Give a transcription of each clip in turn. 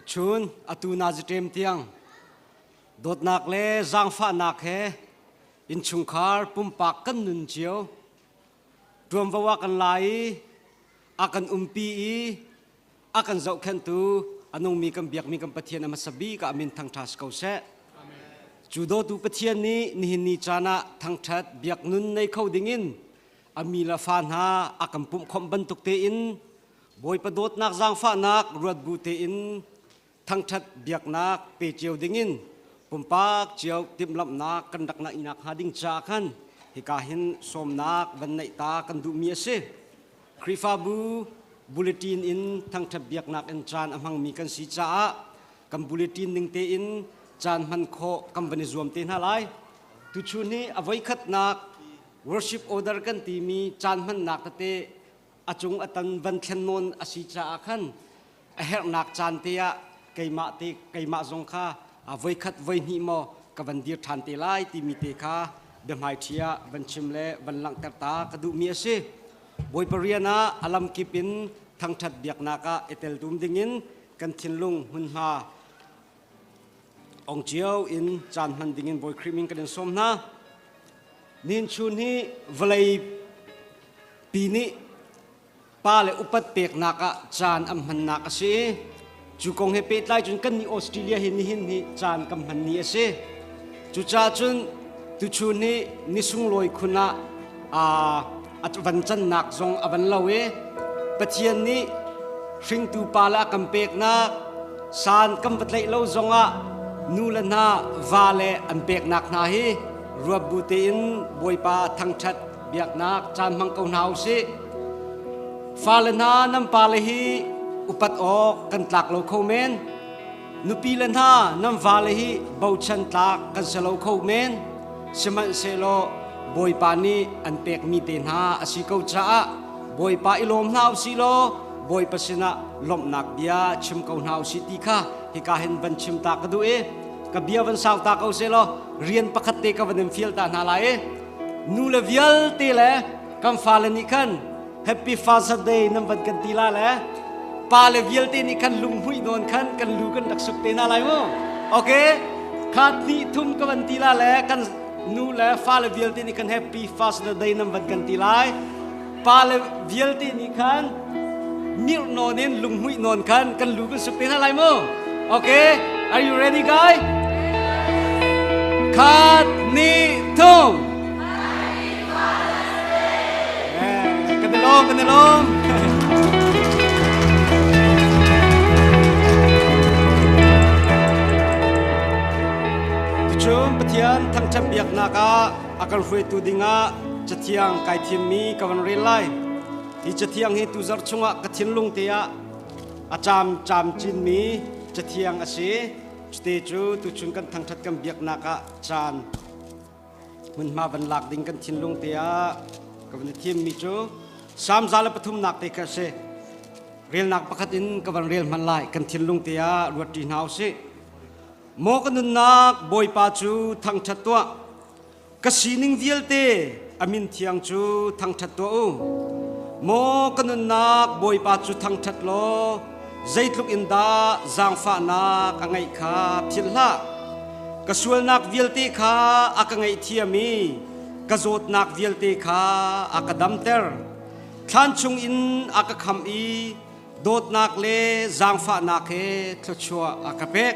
Chun atu naziṭem tiang dawtnak le zaangfahnak he innchungkhar pumpak kan nun cio ṭuanvo a kan la i a kan umpi i a kan zohkhenhtu a nungmi kan biakmi kan Pathian a hmasa bik ah a min thangṭha si ko seh. Cu dawtu Pathian nih nihin ni caan ah thangṭhat biak nun nei kho dingin a mi le fa hna a kan pumhkhawmh bantuk tein Bawipa dawtnak zaangfahnak ruat bu tein thangṭhat biaknak pe cio dingin pumpak cio timhlamhnak kan rak ngeihnak hnga ding caah khan hika hin sawmnak van neih ta kan duhmi a si. Khrihfabu bulletin in thangṭhat biaknak in caan a hmangmi kan si caah kan bulletin ning tein caan hman khawh kan van i zuam te hna lai. Tuchun hi a voikhatnak worship order kan timi caan hmannak tete a cung a tan van thlen nawn a si caah khan a herhnak caan te ah keimah te keimah zong kha voikhat voihnih maw ka van dir ṭhan te lai timi te kha biahmaiṭhi ah van chim le van langhter ta ka duhmi a si. Bawipa rian ah a lamkip in thangṭhat biaknak ah i teltum dingin kan thinlung hmunhma ong cio in caan hman dingin Bawi Khrih min kan in sawm hna. Nin chun hi vawlei pi nih pa le upat peknak ah caan an hmannak a si i cu kong he pehtlai cun kan nih Australia hi nihin hi caan kan hman ni a si. Cucaah cun tuchun hi ni sunglawi khun ah a van cannak zong a van lo i Pathian nih hringtu pa le a kan peknak san kan va tlaih lo zongah nu le hna va le an peknak hna hi ruat bu tein Bawipa thangṭhat biaknak caan hmang ko hna usih. Fale hna nan pale hi upat awk kan tlak lo kho men. Nupi le hna nan vale hi bochan tlak kan si lo kho men. Sihmanhsehlaw Bawipa nih an pekmi te hna a si ko caah Bawipa i lawm hna usih law Bawipa sinah lawmhnak bia chim ko hna usih ti kha hika hin van chim ta ka duh i ka bia van sau ta ko seh law rian pakhat te ka van in fial ta hna lai i nu le vialte le kan fale nih khan Happy Father Day nan van kan ti la le pa le vialte nih khan lunghmuih nawn khan kan lu kan rak suk te hna lai mu. Okay, khat hnih thum ka van ti la le kan nu le fale vialte nih khan Happy Father Day nan van kan ti lai. Pa le vialte nih khan mirh nawn in lunghmuih nawn khan kan lu kan suk te hna lai mu. Okay, are you ready guys? Khat hnih thum. Kan i lawm, kan i lawm. Tuchun Pathian thangṭhat biaknak ah a kan hruaitu dingah Cathiang kai thimmi ka van rel lai. Hi cathiang hi tuzarh chungah ka thinlung te ah a caam camcinmi cathiang a si. Cute cu tuchun kan thangṭhat kan biaknak ah caan hmunhma van lak ding kan thinlung te ah ka van i thimmi cu Salm 103 te kha a si. Relnak pakhat in ka van rel hman lai. Kan thinlung te ah ruat ṭi hna usih. Maw ka nunnak Bawipa cu thangṭhat tuah. Ka sining vialte a min thiang cu thangṭhat tuah u. Maw ka nunnak Bawipa cu thangṭhat law zeitluk in dah zaangfahnak a ngeih kha philh hlah. Ka sualnak vialte kha a ka ngaihthiam i ka zawtnak vialte kha a ka damter. Thlan chungin a ka khamh i dawtnak le zaangfahnak he thluachuah a ka pek.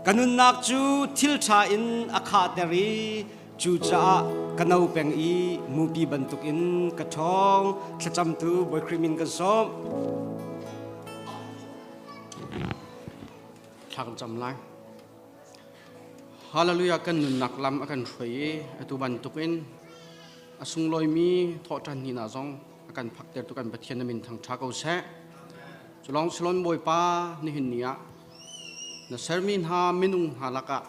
Ka nunnak cu thil ṭha in a khahter i cucaah ka no peng i mupi bantukin ka ṭhawng. Thlacamtu Bawi Khrih min kan sawm. Thla kan cam lai. Hallelujah kan nunnak lam a kan hruai i atu bantukin a sunglawimi thawhṭan ni na zong a kan phaktertu kan Pathian na min thangṭha ko seh. Culong silon Bawipa nihin ni ah na sermi hna minung hna lakah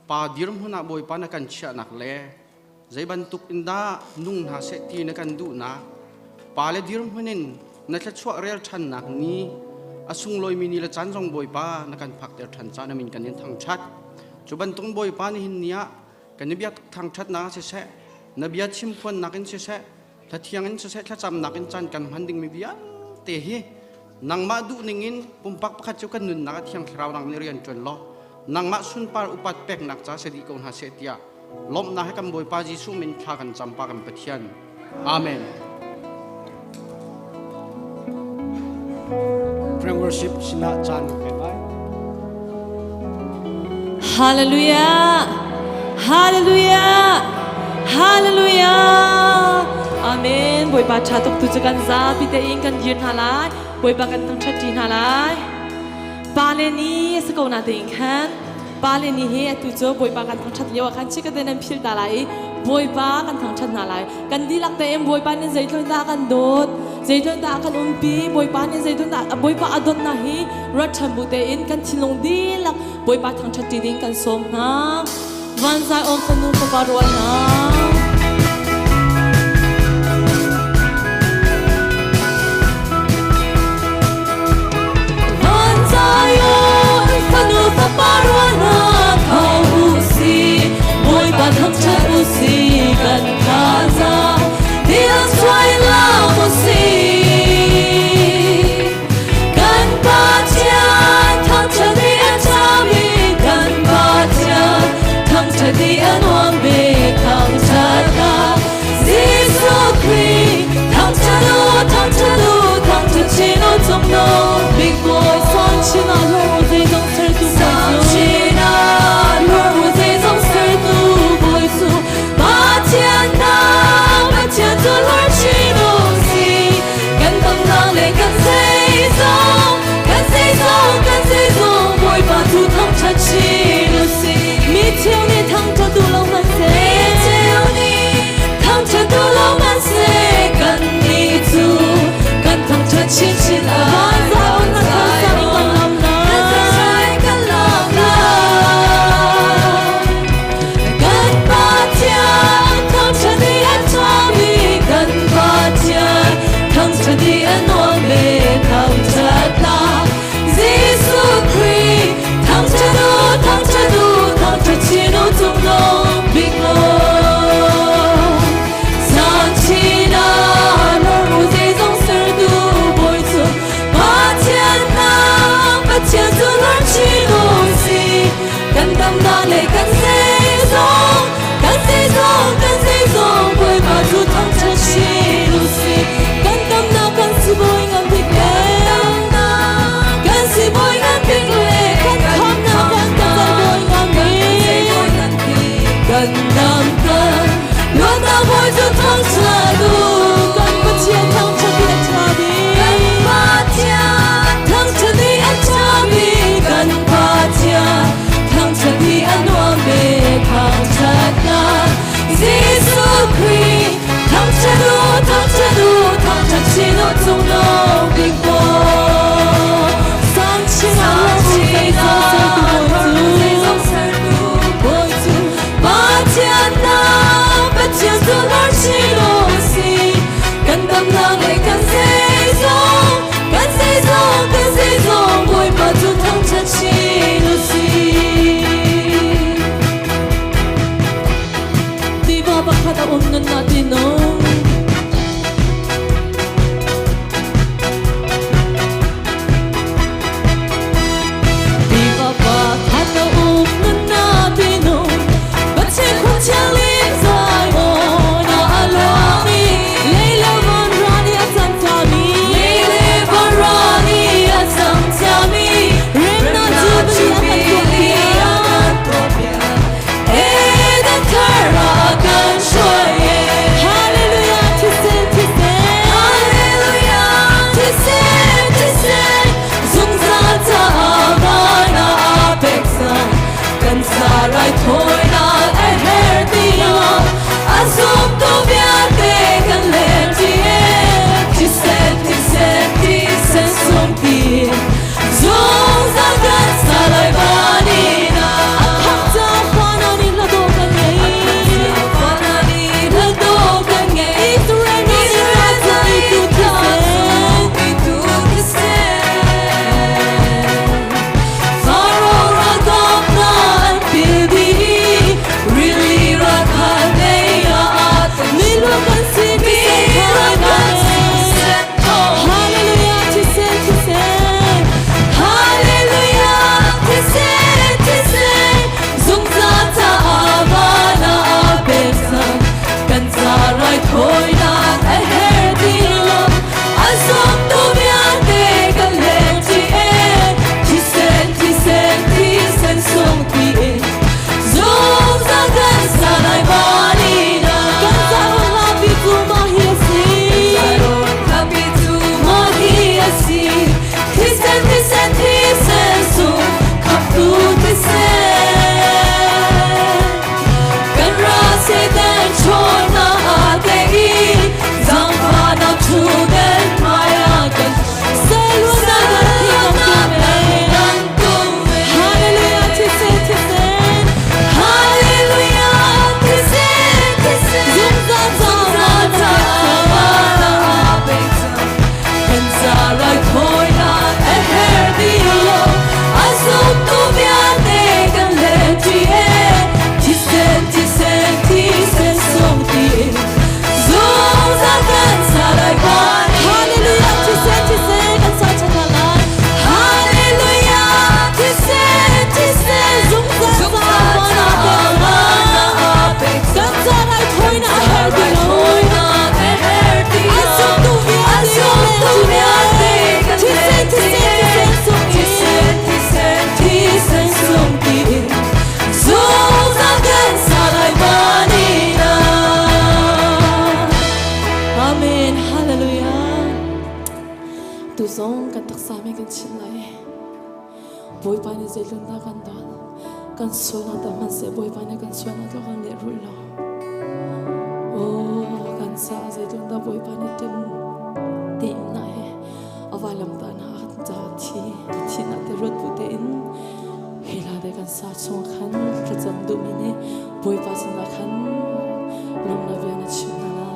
pa dirhmun ah Bawipa na kan chiahnak le zei bantuk in dah nung hna seh ti na kan duhnak pa le dirhmun in na thluachuah rel ṭhannak ni a sunglawimi ni le caan zong Bawipa na kan phakter ṭhan caan amin kan in thangṭhat. Cu bantuk Bawipa nihin ni ah kan i biak thangṭhatnak siseh na bia chimphuannak in siseh thlathiang in siseh thlacamnak in caan kan hman dingmi vialte hi Nangmah duh ningin pumpak pakhat cu kan nunnak ah Thiang Thlarau nang nih rian ṭuan law nangmah sunpar upat peknak ca si dih ko hna seh tiah lawmhnak he kan Bawipa Jesuh min thla kan cam pa kan Pathian. Amen. Friend worship sinah caan pek lai. Hallelujah! Hallelujah! Hallelujah! Amen. Bawipa ṭha tuk tu cu kan zapi tein kan dir hna lai. Bawipa kan thangṭhat ṭi hna lai. Pa le ni a si ko na tein khan pa le ni hi atu cu Bawipa kan thangṭhat lio ah khan chikkhat nan phil ta lai i Bawipa kan thangṭhat hna lai. Kan dihlak tein Bawipa nih zeitluk dah kan dawt, zeitluk dah kan umpi, Bawipa nih zeitluk dah Bawipa a dawtnak hi ruat ṭhan bu tein kan thinlung dihlak Bawipa thangṭhat ṭi ding kan sawm hna. Vanzai awm fanu fapa rual hna. Vanzai awm fanu fapa rual hna tho u si Bawipa thangṭhat u si kan thazaang dil suai lam u si. Kan Pathian thangṭhat i a ṭhami kan Pathian thangṭhat i a nuam bik thangṭhat. Bawipa nih zeitluk dah kan dawt. Kan sualnak dah hmanhseh Bawipa nih kan sualnak tluk kan lehrulh lo. Oh, kan caah zeitluk dah Bawipa nih tim teimnak he a vailamtah na ca thi a thihnak te ruat bu tein hi hla te kan sa chung khan thlacam duhmi nih Bawipa sinah khan lawmhnak bia na chim hna lai.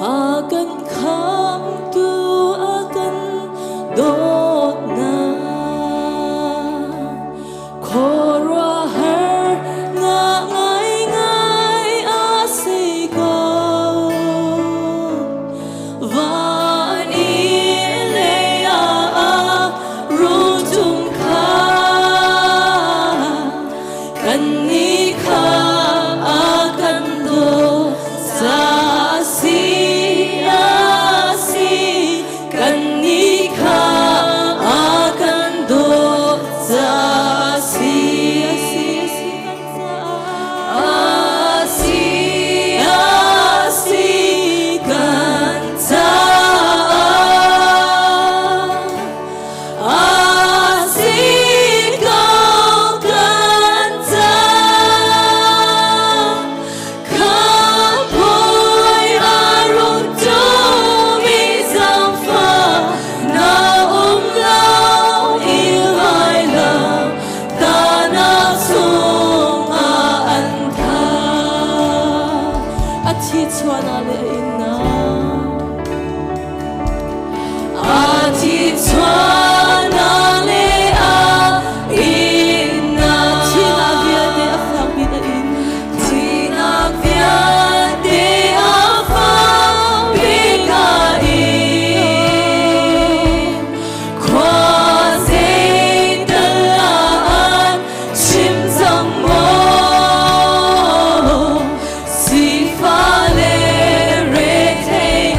A kan khamtu a kan dawtnak khuaruahhar nga ngaingai a si ko. Van i lei ah rungtum kha kannih kha a kan daw ca si a si kannih kha a kan daw ca si a si a si kan caah a si a si kan caah a si ko kan caah khamhbawi a rung ṭumi zaangfah na um lo i vailam tahnak chungah an thah. A thi chuan le a innak a thi chuan le a innak thihnak vialte a fak bik a in thihnak vialte a fak bik a in khua zeital ah an chim cang maw sifah le rethei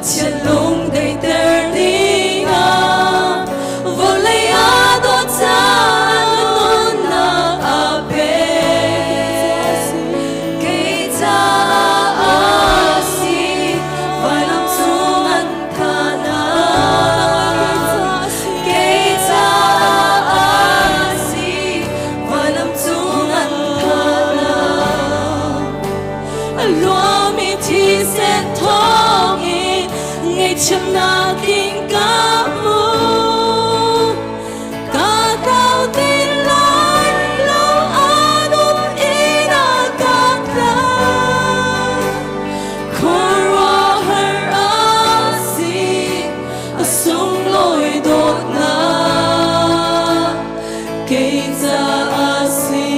Pathian lung deiter dingah vawlei ah dawt caan nunnak a pek. Kei caah a si, vailam cung an thahnak. Kei caah a si, vailam cung an thahnak. A luami thisen thawngin ngaihchiatnak in ka hmu. Ka tlau ti lai lo, a nun in a ka tlau. Khuaruahhar a si, a sunglawi dawtnak kei caah si.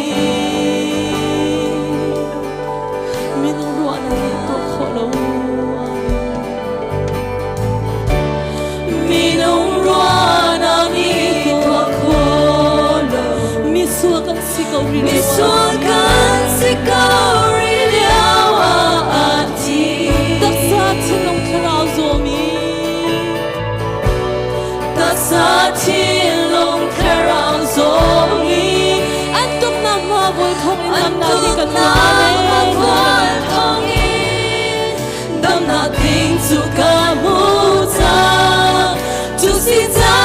Minung ruahnak nih tuah khawh lo. Minung ruahnak nih tuah khawh lo. Misual kan si ko rih lio. Misual kan si ko rih lio ah a thi. Taksa thinlung thlarau zawmi. Taksa thinlung thlarau zawmi. An tuknak hma bawi thawng in damnak ding kan hmu. Damnak ding cu ka hmu cang. Cu si ca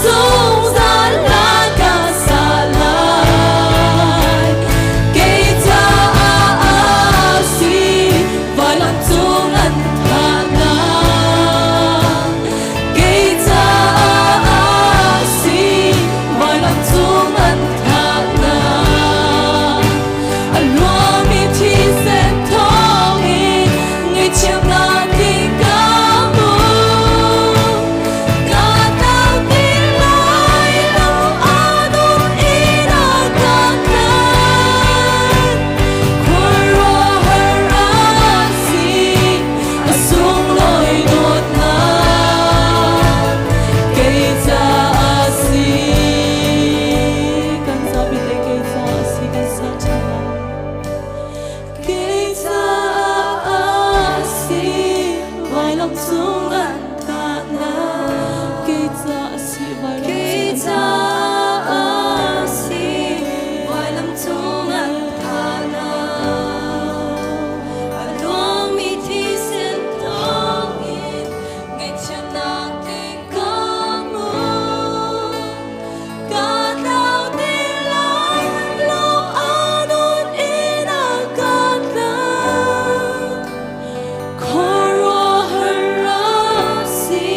zungzal la ka sa lai. Kei caah a si, vailam cung an thahnak. Kei caah a si, vailam cung an thahnak. A luangmi thisen thawngin ngaihchiatnak ding ka hmu. Ka tlau ti lai lo, a nun in a ka tlan. Khuaruahhar a si, a sunglawi dawtnak kei caah si. Kan zapi te kei caah si kan sa ṭhan lai. Kei caah a si, vailam cung an tahnak. Kei caah a si, vailam Kei caah a si, vailam cung an thahnak. A luangmi thisen thawngin ngaihchiatnak ding ka hmu. Ka tlau ti lai lo, a nun in a ka tlau. Khuaruahhar a si,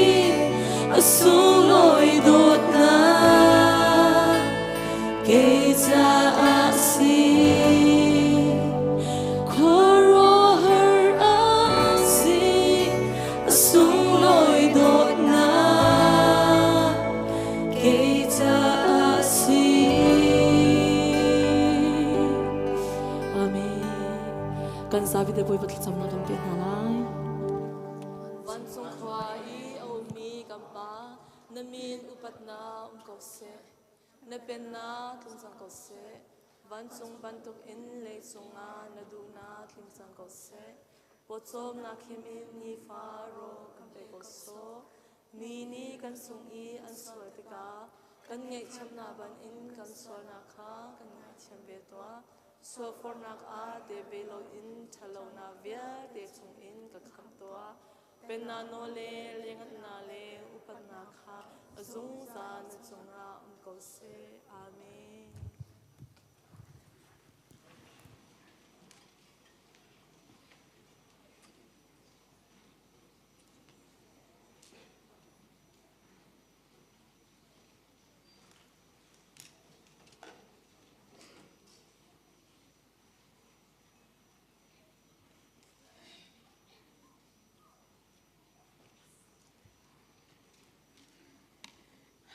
a sunglawi dawtnak kei caah si. Khuaruahhar a si, a sunglawi dawtnak kei caah si. Amen. Kan zapi te Bawipa thlacamnak kan pe hna lai. Vancung khua i a ummi kan Pa, na min upatnak um ko seh. Na pennak tlung cang ko seh. Vancung bantukin leicung ah na duhnak tling cang ko seh. Pawcawmnak him in nifa rawl kan pe ko sawh. Mi nih kan sung i an sual tikah kan ngaihthiamnak bangin kan sualnak kha kan ngaihthiam ve tuah. Sualforhnak ah te ve loin ṭhatlonak vialte chungin ka khamh tuah. Pennak nawl le lianhngannak le upatnak kha a zungzal na cungah um ko seh. Amen.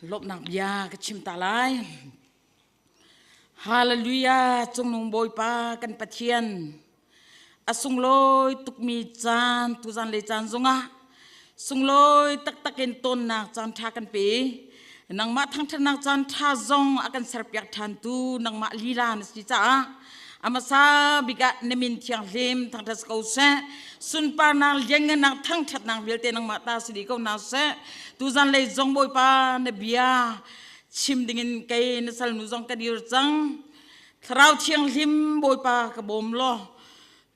Lawmhnak bia ka chim ta lai. Hallelujah cungnung Bawipa kan Pathian a sunglawi tukmi caan tuzan le caan zongah sunglawi taktak in tonnak caan ṭha kan pe. Nangmah thangṭhatnak caan ṭha zong a kan serpiak ṭhan tu nangmah lila na si caah. Amasa bik ah na min thianghlim thangṭhat ko seh. Sunparnak lianngannak thangṭhatnak vialte nangmah ta si dih ko hna seh. Tuzan lei zong Bawipa na bia chim dingin kei na salnu zong ka dir cang. Thlarau Thianghlim Bawipa ka bawm law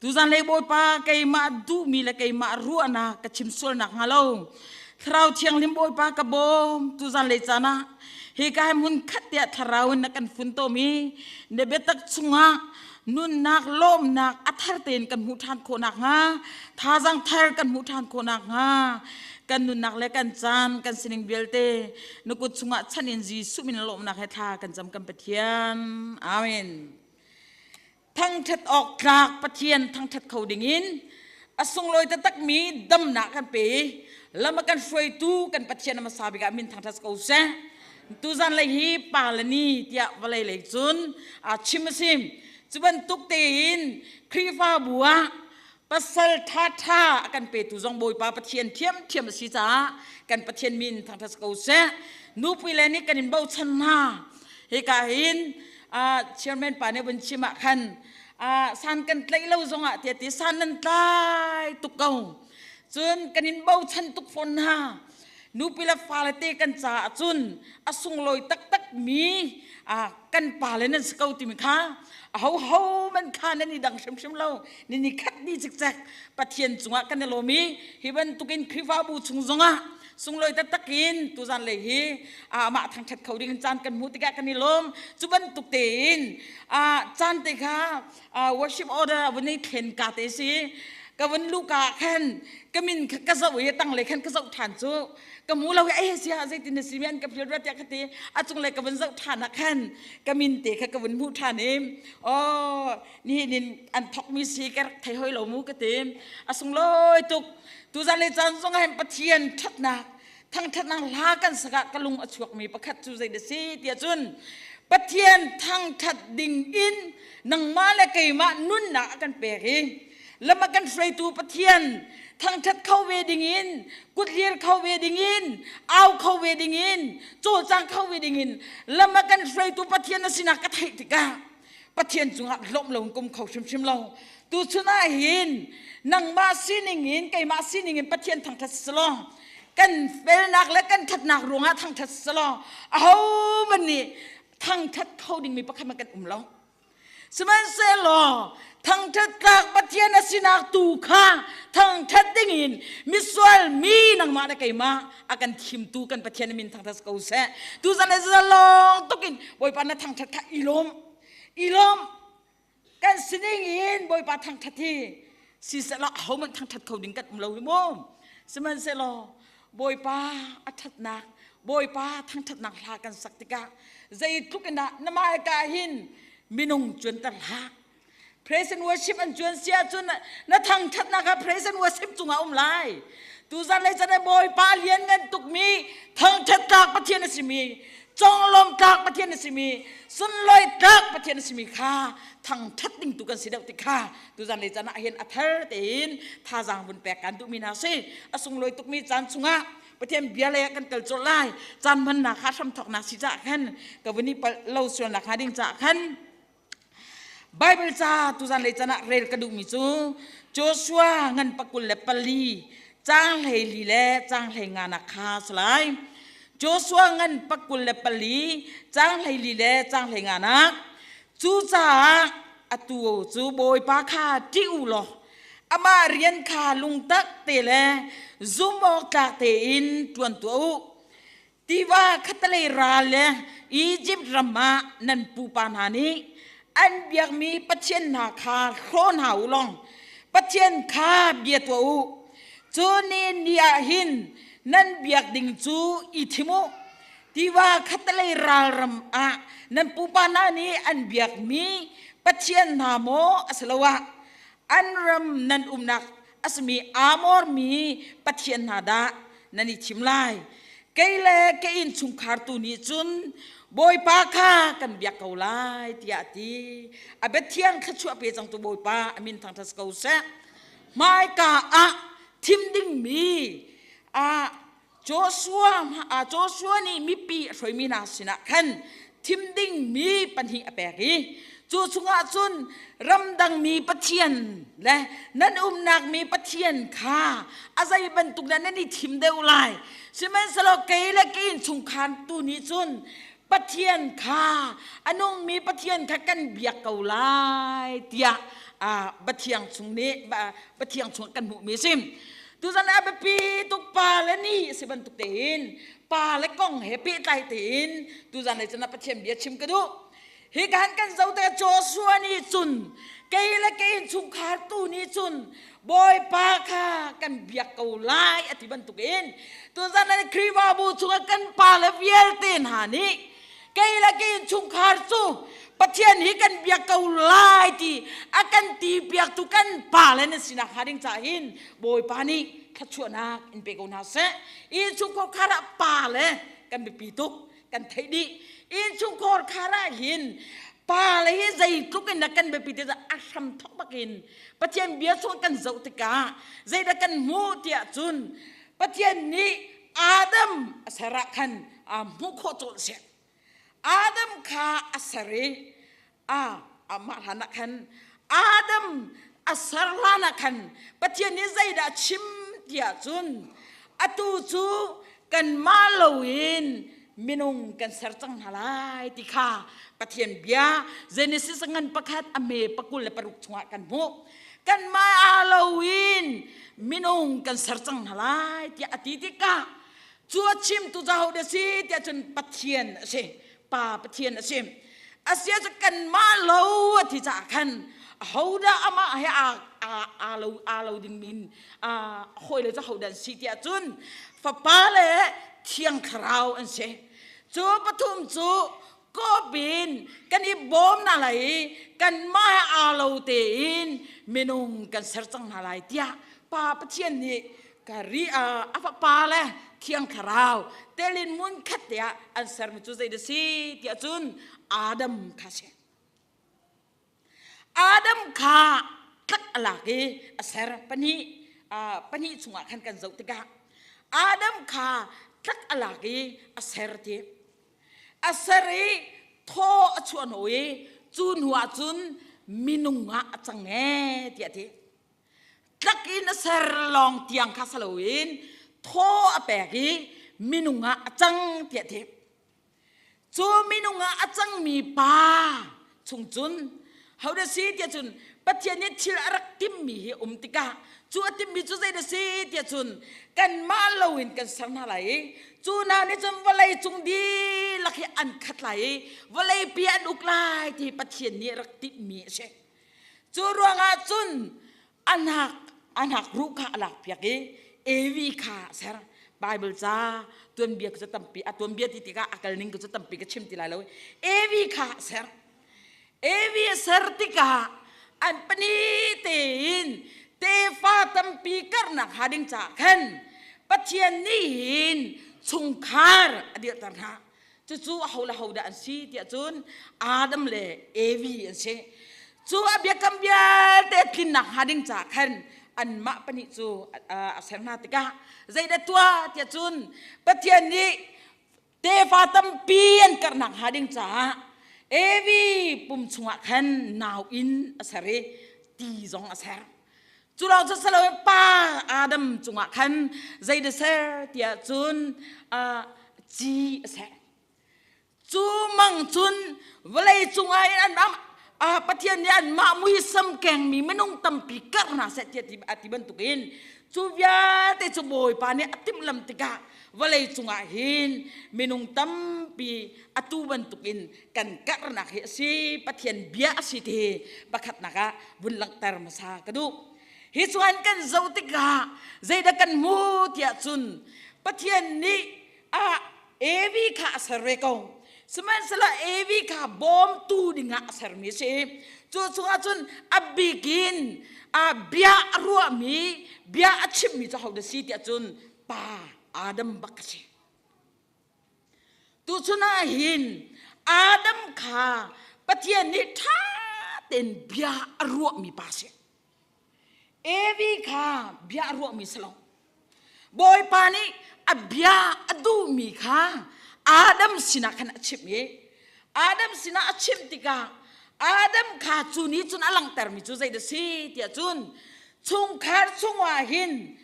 tuzan lei Bawipa keimah duhmi le keimah ruahnak ka chim sualnak hnga lo. Thlarau Thianghlim Bawipa ka bawm tuzan lei caan ah hika hi hmun khat tiah thlarau in na kan funtom i na biatak chungah nunnak lawmnak a thar tein kan hmuh ṭhan khawh nakhnga thazaang thar kan hmuh ṭhan khawh nakhnga kan nunnak le kan caan kan sining vialte na kut chungah chan in Jesuh min lawmnak he thla kan cam kan Pathian. Amen. Thangṭhat awk tlak Pathian thangṭhat kho dingin a sunglawi taktakmi damnak kan pe i lam a kan hruaitu kan Pathian a hmasa bik ah min thangṭhat ko seh. Tuzan lei hi pa le ni tiah vawlei lei cun a chim a si. Cu bantuk tein Khrihfabu ah pasal ṭhaṭha a kan petu zong Bawipa Pathian ṭhiamṭhiam a si caah kan Pathian min thangṭhat ko seh. Nupi le nih kan in bochan hna. Hika hin chairman pa nih vun chim ah khan san kan tlaih lo zongah tiah ti san nan tlai tuk ko. Cun kan in bochan tuk fawn hna. Nupi le fale te kan caah cun a sunglawi taktak mi kan pale nan si ko timi kha aho ho man kha nan i dang hrimhrim lo ni ni khat ni cikcek Pathian cungah kan i lawm i hi bantukin Khrihfabu chung zongah sunglawi taktak in tuzan lei hi amah thangṭhat kho ding caan kan hmuh tikah kan i lawm. Cu bantuk tein caan te kha worship order vun i thlen ka te si ka vun luka khan ka min kha ka zoh i tang le khan ka zoh ṭhan cu ka mu lo i ai sia zeitin na si mi an ka phil rat tiah ka ti. A cung le ka vun zoh ṭhan ah khan ka min te kha ka vun hmuh ṭhan i oh nihin in an thok mi si ka rak thei hoi lo mu ka ti. A sunglawi tuk. Tuzan le caan zong ah hin Pathian ṭhatnak thangṭhatnak hla kan sak ah ka lung a chuakmi pakhat cu zei dah si tiah cun Pathian thangṭhat ding in nangmah le keimah nunnak a kan pek i lam a kan hruaitu Pathian thangṭhat kho ve ding in, kutlir kho ve ding in, au kho ve ding in, cawlcang kho ve ding in lam a kan hruaitu Pathian a sinak ka theih tikah Pathian cungah lawmh lo in kum kho hrimhrim lo. Tuchun ah hin nangmah sining in keimah sining in Pathian thangṭhat selaw, kan felnak le kan ṭhatnak ruangah thangṭhat selaw, ahohmanh nih thangṭhat kho dingmi pakhat hmanh kan um lo. Sihmanhsehlaw thangṭhat tlak Pathian a sinak tu kha thangṭhat dingin misual mi nangmah le keimah a kan thimtu kan Pathian min thangṭhat ko seh. Tuzan le zalong tukin Bawipa na thangṭhat kha i lawm. I lawm. Kan sining in Bawipa thangṭhat hi siseh law ahohmanh thangṭhat kho ding kan um lo hi mu. Sihmanhsehlaw Bawipa a ṭhatnak, Bawipa thangṭhatnak hla kan sak tikah zeitluk in dah na hmaika hin minung cuanter hlah. Praise and worship an cuan si ahcun na thangṭhatnak ah praise and worship cungah um lai. Tuzan lei can Bawipa lianngan tukmi thangṭhat tlak Pathian a simi, conglawm tlak Pathian a simi, sunlawi tlak Pathian a simi kha thangṭhat ding tu kan si deuh ti kha tuzan lei can ah hin a thar tein thazaang vun pek kan duhmi hna si. A sunglawi tukmi caan chungah Pathian bia lei ah kan kal colh lai. Caan hmannak kha hramthawknak si caah khan ka vun i palh lo sualnak hnga ding caah khan Bible ca tuzan lei can ah rel ka duhmi cu Joshua ngan 24 caang 14 le caang 15 nak kha si lai. Joshua ngan 24 caang 14 le caang 15 nak. Cucaah atu cu Bawipa kha ṭih u law amah rian kha lungtak te le zum awk tlak tein ṭuan tuah u. Tiva khattelei ral le Izipt ram ah nan pupa hna nih an biakmi pathian hna kha hlaw hna u law Pathian kha bia tuah u. Cu ni ni ah hin nan biak ding cu i thim u. Tiva khattelei ral ram ah nan pupa hna nih an biakmi pathian hna maw asiloah an ram nan umnak a simi Amor mi pathian hna dah nan i thim lai. Kei le ka innchungkhar tu nih cun Bawipa kha kan biak ko lai tiah a ti. A biathiang thluachuah pe cangtu Bawipa a min thangṭhat ko seh. Hmaika ah thim dingmi ah Joshua nih mipi a hruaimi hna sinah khan thim dingmi pahnih a pek i Cu chungah cun ramdangmi pathian le nan umnak mi pathian kha a zei bantuk dah nan i thim deuh lai. Sihmanhsehlaw kei le ka innchungkhar tu nih cun Pathian kha a nungmi Pathian kha kan biak ko lai tiah Pathiang chung nih Pathiang chung kan hmuhmi a si. Tuzan ah biapi tuk pa le ni a si bantuk tein pa le kong he pehtlai tein tuzan lei cun Pathian bia chim ka duh. Hi kan kan zo te Joshua nih cun kei le kei innchungkhar tu nih cun Bawipa kha kan biak ko lai a ti bantukin tuzan an Khrihfabu chungah kan pa le vialte hna nih kei le kei innchungkhar cu Pathian hi kan biak ko lai ti a kan ti piaktu kan pa le nan sinak hnga ding caah hin Bawipa nih thluachuahnak in pe ko hna seh. Innchungkhar khar ah pa le kan biapi tuk kan theih dih. Innchungkhar khar ah hin pa le hi zeitluk in dah kan biapi ti a hram thok bakin Pathian bia chung kan zoh tikah zeidah kan hmuh tiah cun Pathian nih Adam a ser ah khan a hmuh khawh cawlh seh. Adam kha a ser i a amah hlan ah khan Adam a ser hlan ah khan Pathian nih zeidah chim tiah cun atu cu kanmah loin minung kan ser cang hna lai ti kha Pathian bia Genesis ngan pakhat a me pakul le paruk chungah kan hmuh. Kanmah aa loin minung kan ser cang hna lai tiah a ti tikah cu a chimtu cu ahodah si tiah cun Pathian a si. Pa Pathian a si. Asia cu kanmah lo a ti caah khan ahodah amah he aa lo aa lo ding min hawi le cu ahodah an si tiah cun Fapa le Thiang Thlarau an si. Cu pathum cu kawp in kan i bawm hna lai i kanmah he aa lo tein minung kan ser cang hna lai tiah Pa Pathian nih ka ri a fapa le Thiang Thlarau telin mun khat te ah an sermi cu zei dah si tiah cun Adam kha si. Adam kha tlak a lak i a ser pahnih pahnih chungah khan kan zoh tikah Adam kha tlak a lak i a ser ti a ser i thaw a chuah hnu i cu hnu ah cun minung ah a cang ee tiah a ti. Tlak in a ser lawng tiang kha si loin thaw a pek i minung ah a cang tiah a ti. Cu minung ah a cangmi pa chung cun hodah si tiah cun Pathian nih thil a rak timmi hi um tikah cu a timmi cu zeidah si tiah cun kanmah loin kan ser hna lai i cu hna nih cun vawlei cung dihlak hi an khat lai i vawlei pi an uk lai ti Pathian nih a rak timmi a si. Cu ruangah cun a hnak a hnak ruh kha a lakpiak i Evi kha a ser. Bible ca tuanbia cu tampi a tuanbia ti tikah a kal ning cu tampi ka chim ti lai lo. Evi kha a ser. Evi a ser tikah an pani tein tefa tampi karhnak hnga ding caah khan Pathian nih hin chungkhar a dirhter hna. Cucu aho le hodah an si tiah cun Adam le Evi an si. Cu a biakam vialte tlinnak hnga ding caah khan anmah pahnih cu a ser hna tikah zeidah tuah tiah cun Pathian nih tefa tampi an karhnak hnga ding caah Evi pum chungah khan nau in a ser i ti zong a ser. Cu lawng cu si loin pa Adam cungah khan zeidah ser tiah cun ci a ser. Cu mang cun vawlei cungah in an Pathian nih anmah muisam kengmi minung tampi karh hna seh tiah a ti bantukin cu vialte cu Bawipa nih a timhlamh tikah vawlei cungah hin minung tampi atu bantukin kan karhnak hi a si Pathian bia a si ti pakhatnak ah vun langhter hmasa ka duh. Hi cuan kan zoh tikah zeidah kan hmu tiah cun Pathian nih a Evi kha a ser ve ko. Sihmanhsehlaw Evi kha bawmtu dingah a sermi a si. Cu chungah cun a bikin a bia a ruahmi, bia a chimmi cu hodah si tiah cun pa Adam bak a si. Tuchun ah hin Adam kha Pathian nih ṭha tein bia a ruahmi pa a si. Evi kha bia a ruahmi si lo. Bawipa nih a bia a duhmi kha Adam sinah khan a chimh i Adam sinah a chimh tikah Adam kha cu nih cun a langhtermi cu zei dah si tiah cun chungkhar chungah hin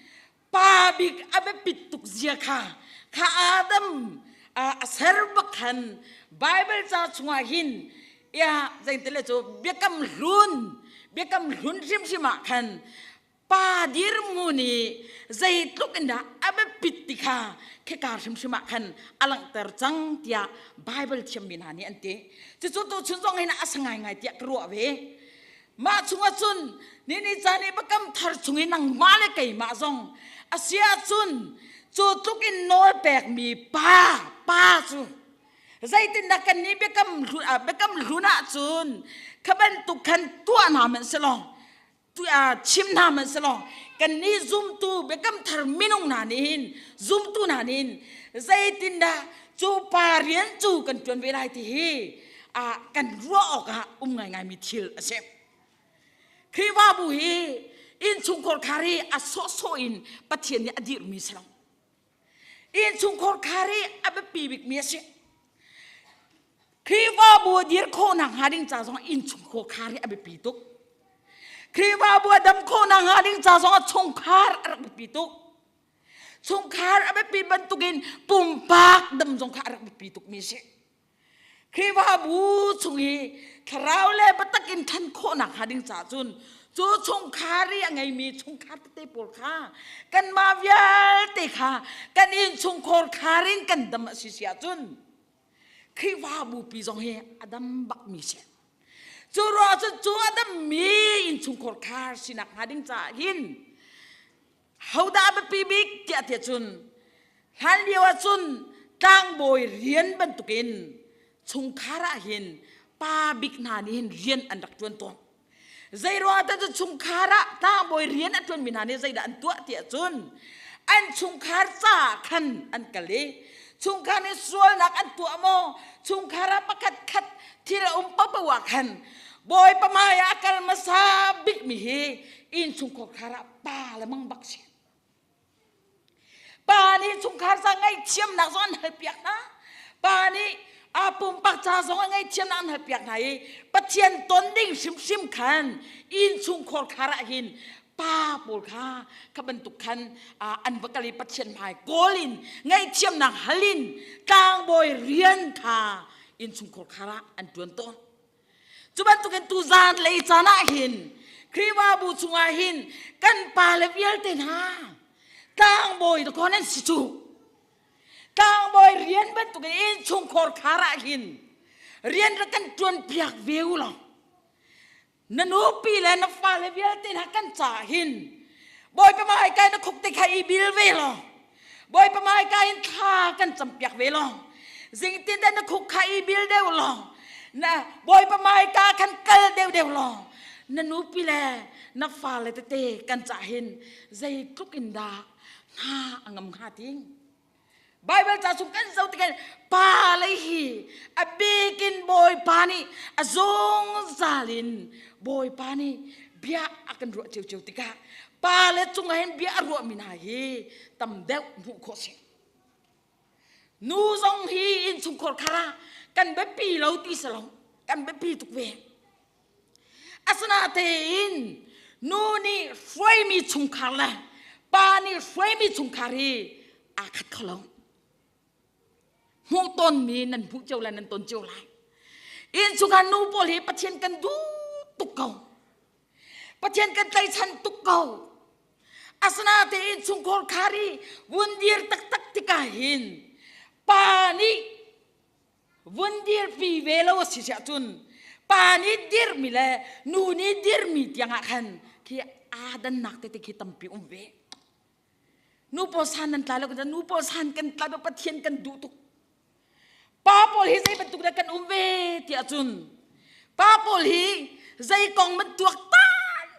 pa bik a biapit tuk zia kha kha Adam a ser bak khan Bible ca chungah hin ya zeintile cu biakam hlun biakam hlun hrimhrim ah khan pa dirhmun i zeitluk in dah a biapit ti kha khika hrimhrim ah khan a langhter cang tiah Bible thiammi hna nih an ti. Cucu tuchun zong hin a sa ngaingai tiah ka ruah ve. Mah chungah cun ni ni caan i biakam thar chung i nangmah le keimah zong a si ahcun cu tluk in nawl pekmi pa pa cu zeitindah kan nih biakam biakam hlun ahcun kha bantuk khan tuah hna hmanh selaw chim hna hmanh selaw kan nih zumtu biakam thar minung hna nih hin zumtu hna nih hin zeitindah cu pa rian cu kan ṭuan ve lai ti hi kan ruah awk ah um ngaingaimi thil a si. Khrihfabu hi innchungkhar khar hi a sawhsawh in Pathian nih a dirhmi si lo. Innchungkhar khar hi a biapi bikmi a si. Khrihfabu a dir khawhnak hnga ding ca zong innchungkhar khar hi a biapi tuk. Khrihfabu a dam khawhnak hnga ding ca zong ah chungkhar a rak biapi tuk. Chungkhar a biapi bantukin pumpak dam zong kha a rak biapi tukmi a si. Khrihfabu chung i thlarau le biatak in ṭhan khawhnak hnga ding caah cun cu chungkhar i a ngeimi chungkhar tete pawl kha kanmah vialte kha kan innchungkhar khar in kan dam a si si ahcun Khrihfabu pi zong hi a dam bakmi si. Cu ruah cun cu a dammi innchungkhar khar sinak hnga ding caah hin Hodah a biapi bik tiah tiah cun hlan lio ah cun tlangbawi rian bantukin chungkhar ah hin pa bik hna nih hin rian an rak ṭuan tawn. Zei ruangah dah cun chungkhar ah tlangbawi rian a ṭuanmi hna nih zeidah an tuah tiah cun an chungkhar caah khan an kal i chungkhar nih sualnak an tuah maw chungkhar ah pakhat khat thil a um paohpaoh ah khan Bawipa hmai ah a kal hmasa bikmi hi innchungkhar ah pa le mang bak si. Pa nih chungkhar ca ngaihthiamnak zong an halpiak hna. Pa nih a pumpak ca zong a ngaihthiamnak an halpiak hna i Pathian ton ding hrimhrim khan innchungkhar khar ah hin pa pawl kha kha bantuk khan an va kal i Pathian hmai kawl in ngaihthiamnak hal in tlangbawi rian kha innchungkhar khar ah an ṭuan tawn. Cu bantukin tuzan lei caan ah hin Khrihfabu chungah hin kan pale vialte hna tlangbawi dakaw nan si cu. Tlangbawi rian bantukin innchungkhar khar ah hin rian rak kan ṭuan piak ve u law na nupi le na fale vialte hna kan caah hin Bawipa hmai kai na khuk te kha i bil ve law Bawipa hmai kai in thla kan campiak ve law zingtin dan na khuk kha i bil deuh law na Bawipa hmai ka khan kal deuh deuh law na nupi le na fale tete kan cah hin zeitluk in dah hna a ngam hnga ting Bible ca chung kan zoh tikah pa lei hi a bikin Bawipa nih a zungzal in Bawipa nih bia a kan ruah ciocio tikah pa le cungah hin bia a ruahmi hna hi tam deuh hmuh khawh si. Nu zong hi innchungkhar khar ah kan biapi lo ti si lo kan biapi tuk ve. Asinain nu nih hruaimi chungkhar le pa nih hruaimi chungkhar hi aa khat kho lo. Hmuh tawnmi nan hmuh cio lai nan ton cio lai. Innchungkhar nu pawl hi Pathian kan duh tuk ko. Pathian kan tlaichan tuk ko. Asinain chungkhar khar i vun dir taktak tikah hin pa nih vun dirpi ve lo a si siah cun pa nih dirmi le nu nih dirmi tiangah khan khi aa dannak tete khi tampi um ve. Nu pawl san nan tlai lo kan nu pawl san kan tlai lo Pathian kan duh tuk. Pa pawl hi zei bantuk dah kan um ve tiah cun pa pawl hi zei kong man tuak tan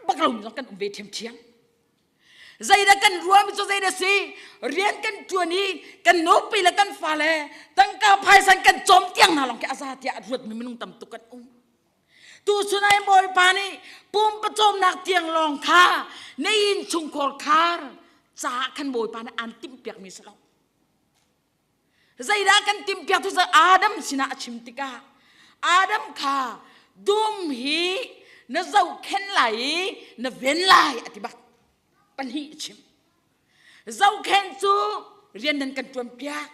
bak lo mi kan um ve ṭhiamṭhiam. Zeidah kan ruahmi cu zeidah si? Rian kan ṭuan i kan nupi le kan fale tangka phaisan kan cawm tiang hna lawng khi a za tiah a ruatmi minung tam tuk kan um. Tu chun ai Bawipa nih pumpa cawmnak tiang lawng kha na inn chungkhar khar caah khan Bawipa nih aan timhpiakmi si lo. Zeidah kan timhpiak tu Adam sinah a chim tikah Adam kha Dum hi na zohkhenh lai i na ven lai a ti bak. Pahnih a chim. Zohkhenh cu rian nan kan ṭuan piak.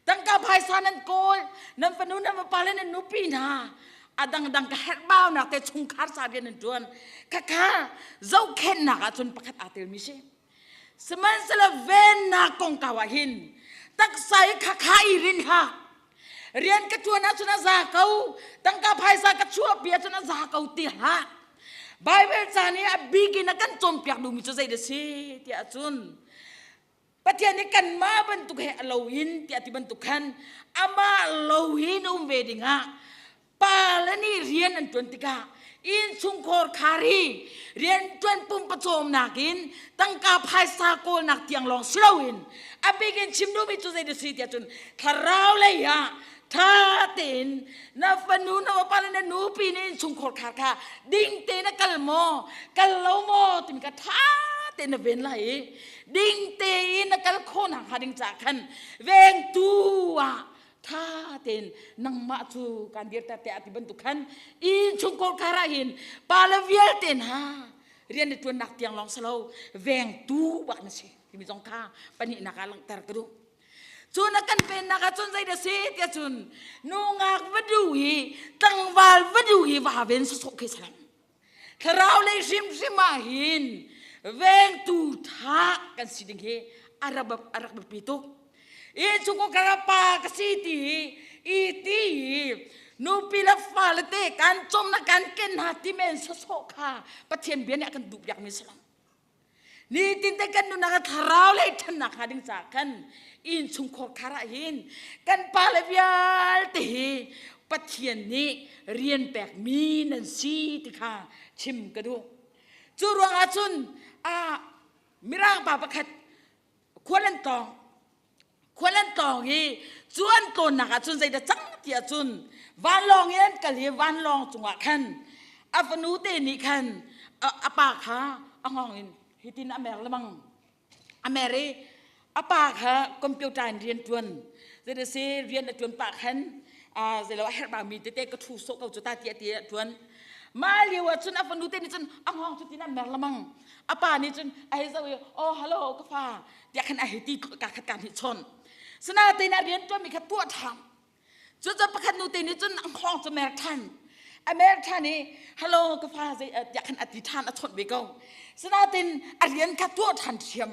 Tangka phaisa nan kawl, nan fanu nan fapa le nan nupi hna a dangdang ka herhbaunak te chungkhar sa rian nan ṭuan. Khakha zohkhenhnak ahcun pakhat aa telmi si. Sihmanhsehlaw vennak kongkau ah hin taksa i khakha i rin hlah. Rian ka ṭuan ahcun a za ko, tangka phaisa ka chuahpi ahcun a za ko ti hlah. Baibal ca nih a bik in a kan cawnpiak duhmi cu zei dah si tiah cun Pathian nih kanmah bantuk he a lo in tiah ti bantuk khan amah lo in um ve dingah pale nih rian an ṭuan tikah innchungkhar khar hi rianṭuan pumpacawmnak in tangka phaisa kawlnak tiang lawng si loin a bik in chim duhmi cu zei si tiah cun thlarau lei ah ṭha tein na fanu na fapa le na nupi nih innchungkhar khar kha ding tein a kal maw kal lo maw timi kha ṭha tein na ven lai i ding tein na kal khawh nakhnga ding caah khan vengtu ah tha tein nangmah cu kan dirter te ati bantuk khan inn chungkhar khar ah hin pa le vialte hna rian na tuannak tiang lawng salo vengtu bak na si timi zong kha pahnihnak ah langhter ka duh. Cu na kan pennak ah cun zei dah si tiah cun nungak va du hi tlangval va du hi va ven sawsawh khi salam thlarau lei hrimhrim ah hin vengtu tha kan si ding hi a rak biapi tuk. I chung ka pa ka si ti i ti nupi le fale te kan chom na kan ken hna ti men sawsawh kha Pathian bia nih a kan duh piak mi si lo. Nitin te kan nunnak ah thlarau lei ṭhannak hnga ding caah khan inn chungkhar khar ah hin kan pale vialte hi Pathian nih rian pekmi nan si ti kha chim ka duh. Cu ruangah cun Mirang pa pakhat khual an tlawng. Khual an tlawng i cu an tlawnnak ah cun zeidah cang ti ahcun vanlawng in an kal i vanlawng cungah khan a fanu te nih khan a pa kha a hngawng in hitin a mer lemang. A mer i a pa kha computer in rian ṭuan. Zeidah si rian a ṭuan pah khan zeilo a herh mi tete ka ṭhu sawh ko cu ta tiah ti a ṭuan. Mah lio ah cun a fanu te nih cun a hngawng cu tin a mer lemang. A pa nih cun a hei zoh i, "Oh hello ka fa," tiah khan a hei ti ka khat ka nih chawn. Sinain a rian ṭuanmi kha tuah ṭhan. Cucu pakhat nu te nih cun a hngawng cu mer ṭhan. A mer ṭhan i, "Hello ka fa," zei tiah khan a ti ṭhan a chawnh ve ko. Sinain a rian kha tuah ṭhan ṭhiam.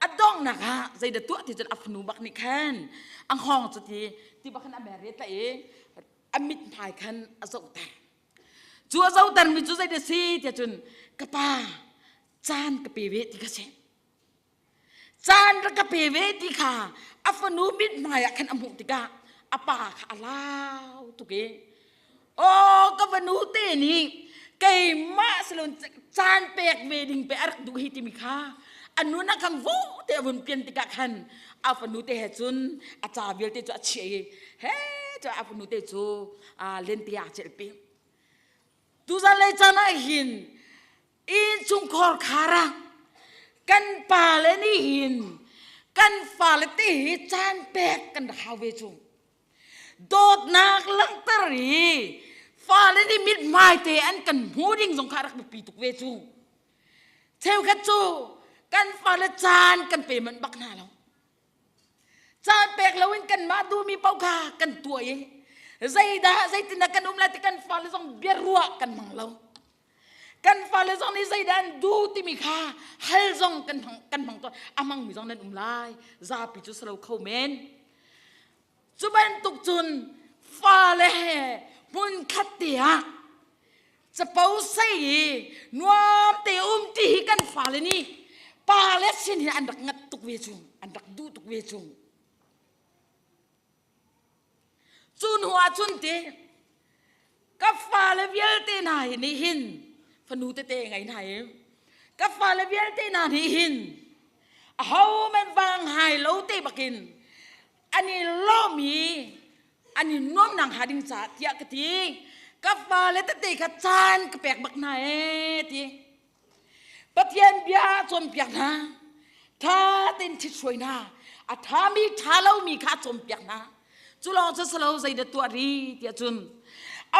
A donghnak ah zeidah tuah ti cun a fanu bak nih khan a hngawng cu ti ti bak khan a mer i tlaih i a mithmai khan a zohter. Cu a zohtermi cu zeidah si tiah cun ka pa caan ka pe ve ti kha si. Caan rak ka pe ve ti kha a fanu mithmai ah khan a hmuh tikah a pa kha a lau tuk i aw ka fanu te nih keimah silon caan pek ve ding pe a rak duh hi timi kha a nun ah khan vu te a vun pian tikah khan a fanu te he cun a ca vialte cu a chiah i he cu a fanu te cu lente ah celhpi. Tuzan lei caan ah hin innchungkhar khar ah kan pale nih hin kan fale te hi caan pek kan rak hau ve cu. Dawtnak langhter i fale nih mithmai te an kan hmu ding zong kha rak biapi tuk ve cu. Cheukhat cu kan fale caan kan pe manh bak hna lo. Caan pek loin kanmah duhmi paoh kha kan tuah i zeidah zeitindah kan um lai ti kan fale zong biaruah kan hmang lo. Kan fale zong nih zeidah an duh timi kha hal zong kan hmang kan hmang tawn. A hmangmi zong nan um lai. Zapi cu salo kho men. Cu bantuk cun fale he hmun khat te ah capo sei i nuam te um ti hi kan fale nih pale sin hi an rak ngat tuk ve chung an rak duh tuk ve chung. Cu hnu ah cun ti ka fale vialte hna hi nih hin fanu tete ngei hna i ka fale vialte hna nih hin aho men vang hai lo te bakin an i lawm i an i nuam nang ha ding caah tiah ka ti. Ka fale tete kha caan ka pek bak hna ee ti. Pathian bia cawnpiak hna, ṭha tein ṭhithruai hna, a ṭhami ṭha lomi kha cawnpiak hna. Cu lawng cu si lo zeidah tuah ri tiah cun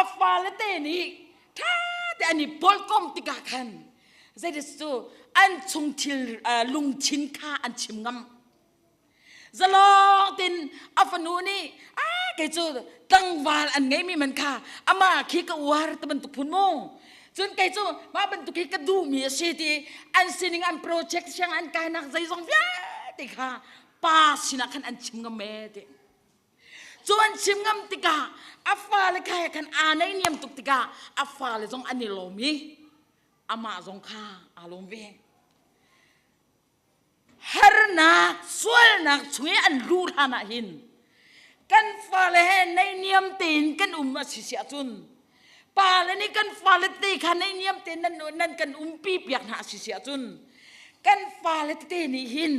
a fale te nih. Ṭha te an i pawlkom tikah khan zeitis cu an chung thil lungthin kha an chim ngam. Zalong tin a fanu nih a kei cu tlangval an ngeimi man kha amah khi ka uar ti bantuk phun mu. Cun kei cu mah bantuk hi ka duhmi a si ti an sining an project siang an kainak zeizong vialte kha pa sinah khan an chim ngam ee ti. Cu an chim ngam tikah a fale kha he khan aa naihniam tuk tikah a fale zong an i lawm i amah zong kha aa lawm ve. Harnak, sualnak chung i an luh hlan ah hin kan fale he naihniam tein kan um a si si ahcun pale nih kan fale te kha naihniam tein nan, nan kan umpi piak hna a si si ahcun kan fale tete nih hin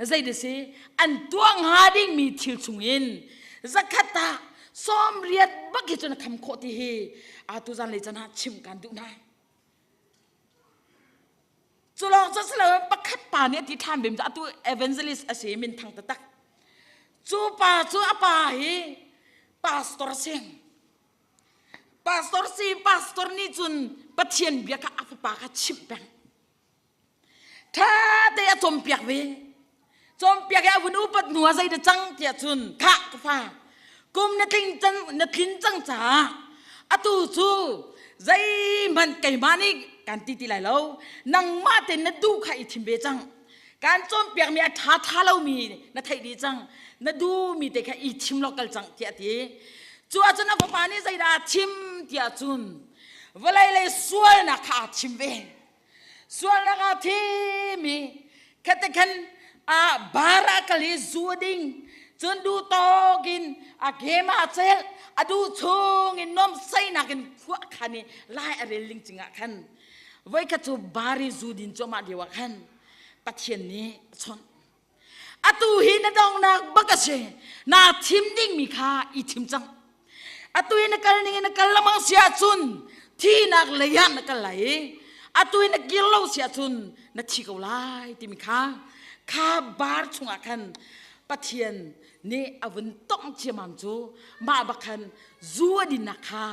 zei si an tuah hnga dingmi thil chungin zakhat ah 80 bak hi cun a kham khawh ti hi atu zan lei can ah chim kan duh hna. Cu lawng cu si loin pakhat pa nih a ti ṭhan bim cu atu evangelist a si min thang taktak. Cu pa cu a pa hi pastor a si. Pastor si pastor nih cun Pathian bia kha a fapa kha chimh peng. Ṭha te a cawnpiak ve. Cawnpiak i a vun upat hnu ah zei dah cang tiah cun khah ka fa kum na tling cang na tlin cang caah atu cu zeihmanh keimah nih kan ti ti lai lo nangmah tein na duh kha i thim ve cang kan cawnpiakmi a ṭha ṭha lomi na theih dih cang na duhmi te kha i thim law kal cang tiah a ti cu ahcun a fapa nih zeidah a thim tiah cun vawlei lei sualnak kha aa thim ve Sualnak ah thimi khate khan a bar ah kal i zu a ding cun duh tawk in a game ah cel a duh chung in nuamsainak in khuah khan i lai a rel ling cingah khan voikhat cu bar i zu din cuahmah lio ah khan Pathian nih a chawnh atu hi na donghnak bak a si naa thim dingmi kha i thim cang atu hi na kal ning in na kal lengmang si ahcun thihnak lei ah na kal lai i atu hi na kir lo si ahcun na thi ko lai timi kha kha bar chungah khan Pathian nih a vun tongh ciammam cu mah bak khan zu a dinnak kha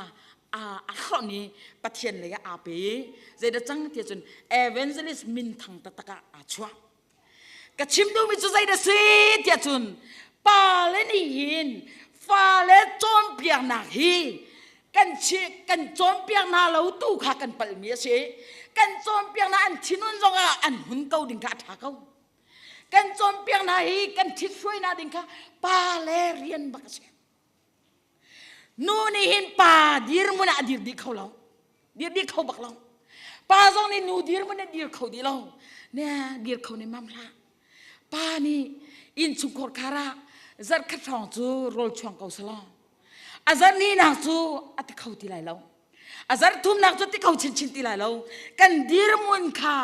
a hlonh i Pathian lei ah aa pe i zeidah cang ti ahcun evangelist minthang taktak ah aa chuah Ka chim duhmi cu zei dah si tiah cun pale nih hin fale cawnpiaknak hi kan chi kan cawnpiak hna lo tu kha kan palhmi a si. Kan cawnpiak hna an thinun zongah an hun ko ding kha a ṭha ko. Kan cawnpiak hna hi kan ṭhithruai hna ding kha pale rian bak a si. Nu nih hin pa dirhmun ah a dir dih kho lo. Dir dih kho bak lo. Pa zong nih nu dirhmun ah dir kho dih lo. Ne dir kho ne mam hlah. Pa nih innchungkhar khar ah zarh khat hrawng cu rawl chuang ko selaw. A zarh hnihnak cu a ti kho ti lai lo. A zarh thumnak cu ti kho chinchin ti lai lo. Kan dirhmun kha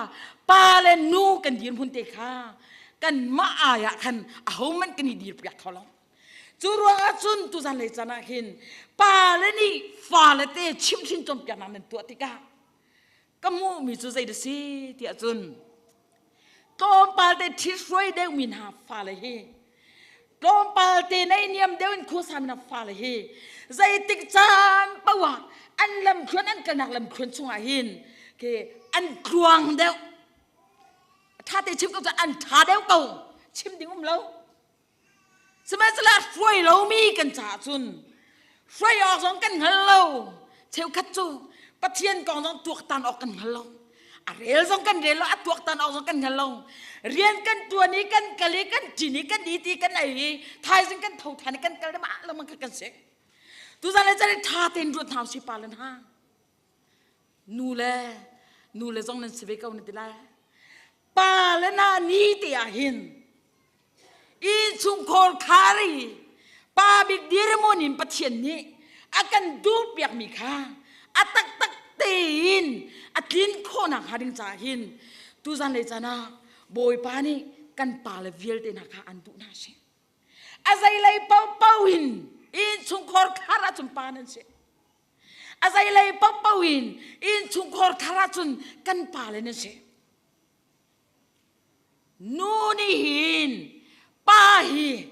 pa le nu kan dirhmun te kha kan mah ai ah khan ahohmanh kan i dir piak kho lo. Cu ruangah cun tuzan lei caan ah hin pale nih fale te chimhhrin cawnpiaknak nan tuah tikah ka hmuhmi cu zei dah si tiah cun tlawmpal te ṭhithruai deuhmi hna fale hi tlawmpal te naihniam deuh in khuasa mi hna fale hi zeitik caan paoh ah an lamthluan an kalnak lamthluan chungah hin ke an tluang deuh ṭha te chim ko cun an ṭha deuh ko chim ding um lo Sihmanhsehlaw hruai lomi kan caah cun hruai awk zong kan hngal lo. Cheukhat cu Pathian kong zong tuaktan awk kan hngal lo. A rel zong kan rel lo, a tuaktan awk zong kan hngal lo. Rian kan ṭuan i kan kal i kan ṭin i kan it i kan ei i thaizing kan tho ṭhan i kan kal mah lengmang kha kan si. Tuzan le chan ṭha tein ruat hna usih pa le hna. Nu le nu le zong nan si ve ko na ti lai. Pa le na ni te ah hin Innchungkhar khar i pa bik dirhmun in Pathian nih a kan duhpiakmi kha a taktak tein a tlin khawhnak hnga ding caah hin tuzan lei caan ah Bawipa nih kan pale vialte hna kha an duh hna si. A zeilei paohpaoh in innchungkhar khar ahcun pa nan si. A zeilei paohpaoh in innchungkhar khar ahcun kan pale nan si. Nu nih hin pa hi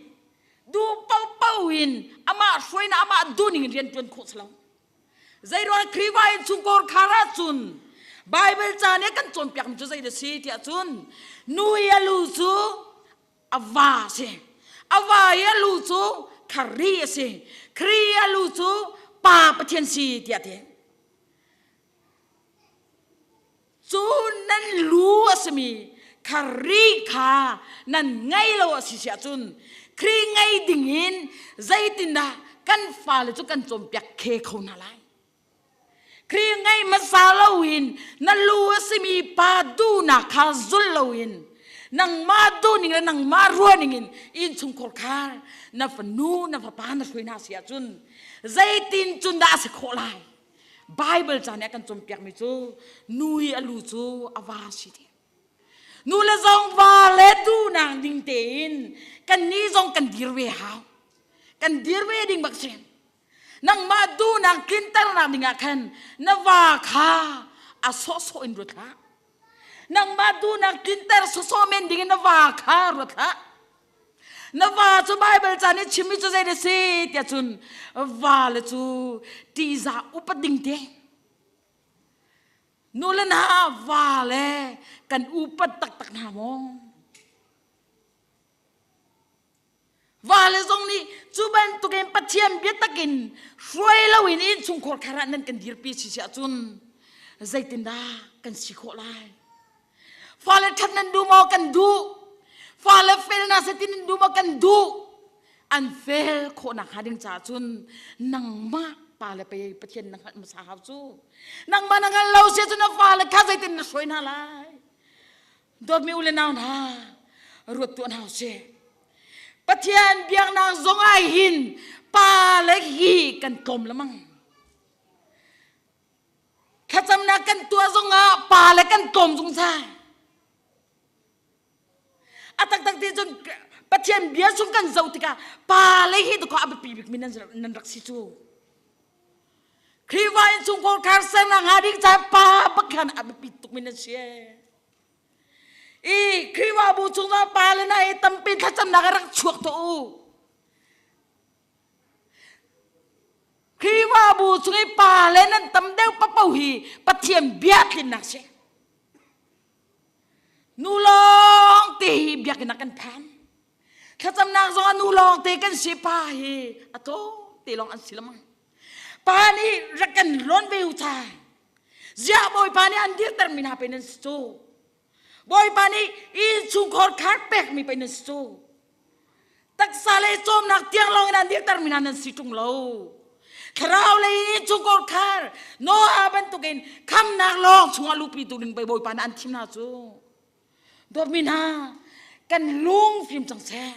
duh paohpaoh in amah hruainak amah duhning in rian ṭuan khawh si lo. Zeiruang Khrihfa in chungkhar khar ahcun Bible ca nih kan cawnpiakmi cu zei da si tiah cun nu i a lu cu a va a si. A va i a lu cu Khrih a si. Khrih i a lu cu Pa Pathian si tiah ti. Cu nan lu a simi Khrih kha nan ngei lo a si si ahcun Khrih ngei dingin zeitindah kan fale cu kan cawnpiak khe kho hna lai? Khrih ngei hmasa loin na lu a simi pa duhnak kha zul loin nangmah duhning le nangmah ruahning in innchungkhar khar na fanu na fapa na hruai hna si ahcun zeitin cun dah a si khawh lai? Bible ca nih a kan cawnpiakmi cu nu i a lu cu a va si ti. Nu le zong va le duhnak ding tein kan nih zong kan dir ve hau. Kan dir ve ding bak si. Nangmah duhnak tlinternak ding ah khan na va kha a sawhsawh in ruat hlah. Nangmah duhnak tlinter sawsawh men ding in na va kha ruat hlah. Na va cu Baibal ca nih chimmi cu zei na si tiah cun va le cu ṭihzah upat ding te. Nu le hna va le kan upat taktak hna maw? Va le zong nih cu bantukin Pathian biatak in hruai loin innchungkhar khar ah nan kan dirpi si si ahcun zeitindah kan si khawh lai? Fale ṭhat nan duh maw? Kan duh. Fale fel na se ti nan duh maw? Kan duh. An fel khawhnak hnga ding caah cun nangmah pa le pei Pathian na hngalh hmasa hau cu. Nangmah na hngalh lo si cun na fale kha zeitin na hruai hna lai? Dawtmi u le nau hna, ruat tuah hna usih. Pathian biaknak zong ah hin pa le hi kan tlawm lemang. Thlacamnak kan tuah zongah pa le kan tlawm zungzal. A taktak ti cun Pathian bia chung kan zoh tikah pa le hi dakaw a biapi bikmi nan, nan rak si cu. Khrihfa in chungkhar khar sernak hnga ding caah pa bakhan a biapi tukmi nan si. I Khrihfabu chung zong pa le na i tampi thlacamnak a rak chuak to u. Khrihfabu chung i pa le nan tam deuh papo hi Pathian bia tlinnak si. Nu lawng te hi biakinn ah kan phan. Thlacamnak zong ah nu lawng te kan si pa hi a tlawm te lawng an si lamang. Pa nih rak kan lawn ve u ca. Ziah Bawipa nih an dirter mi hna pe nan si cu. Bawipa nih innchungkhar khar pek mi pe nan si cu. Taksa le cawmnak tiang lawng in an dirter mi hna nan si ṭung lo. Thlarau lei in chungkhar khar Noah bantukin khamnak lawng chungah lupi tu ding pei Bawipa nih an thim hna cu. Dawtmi hna, kan lung fim cang seh.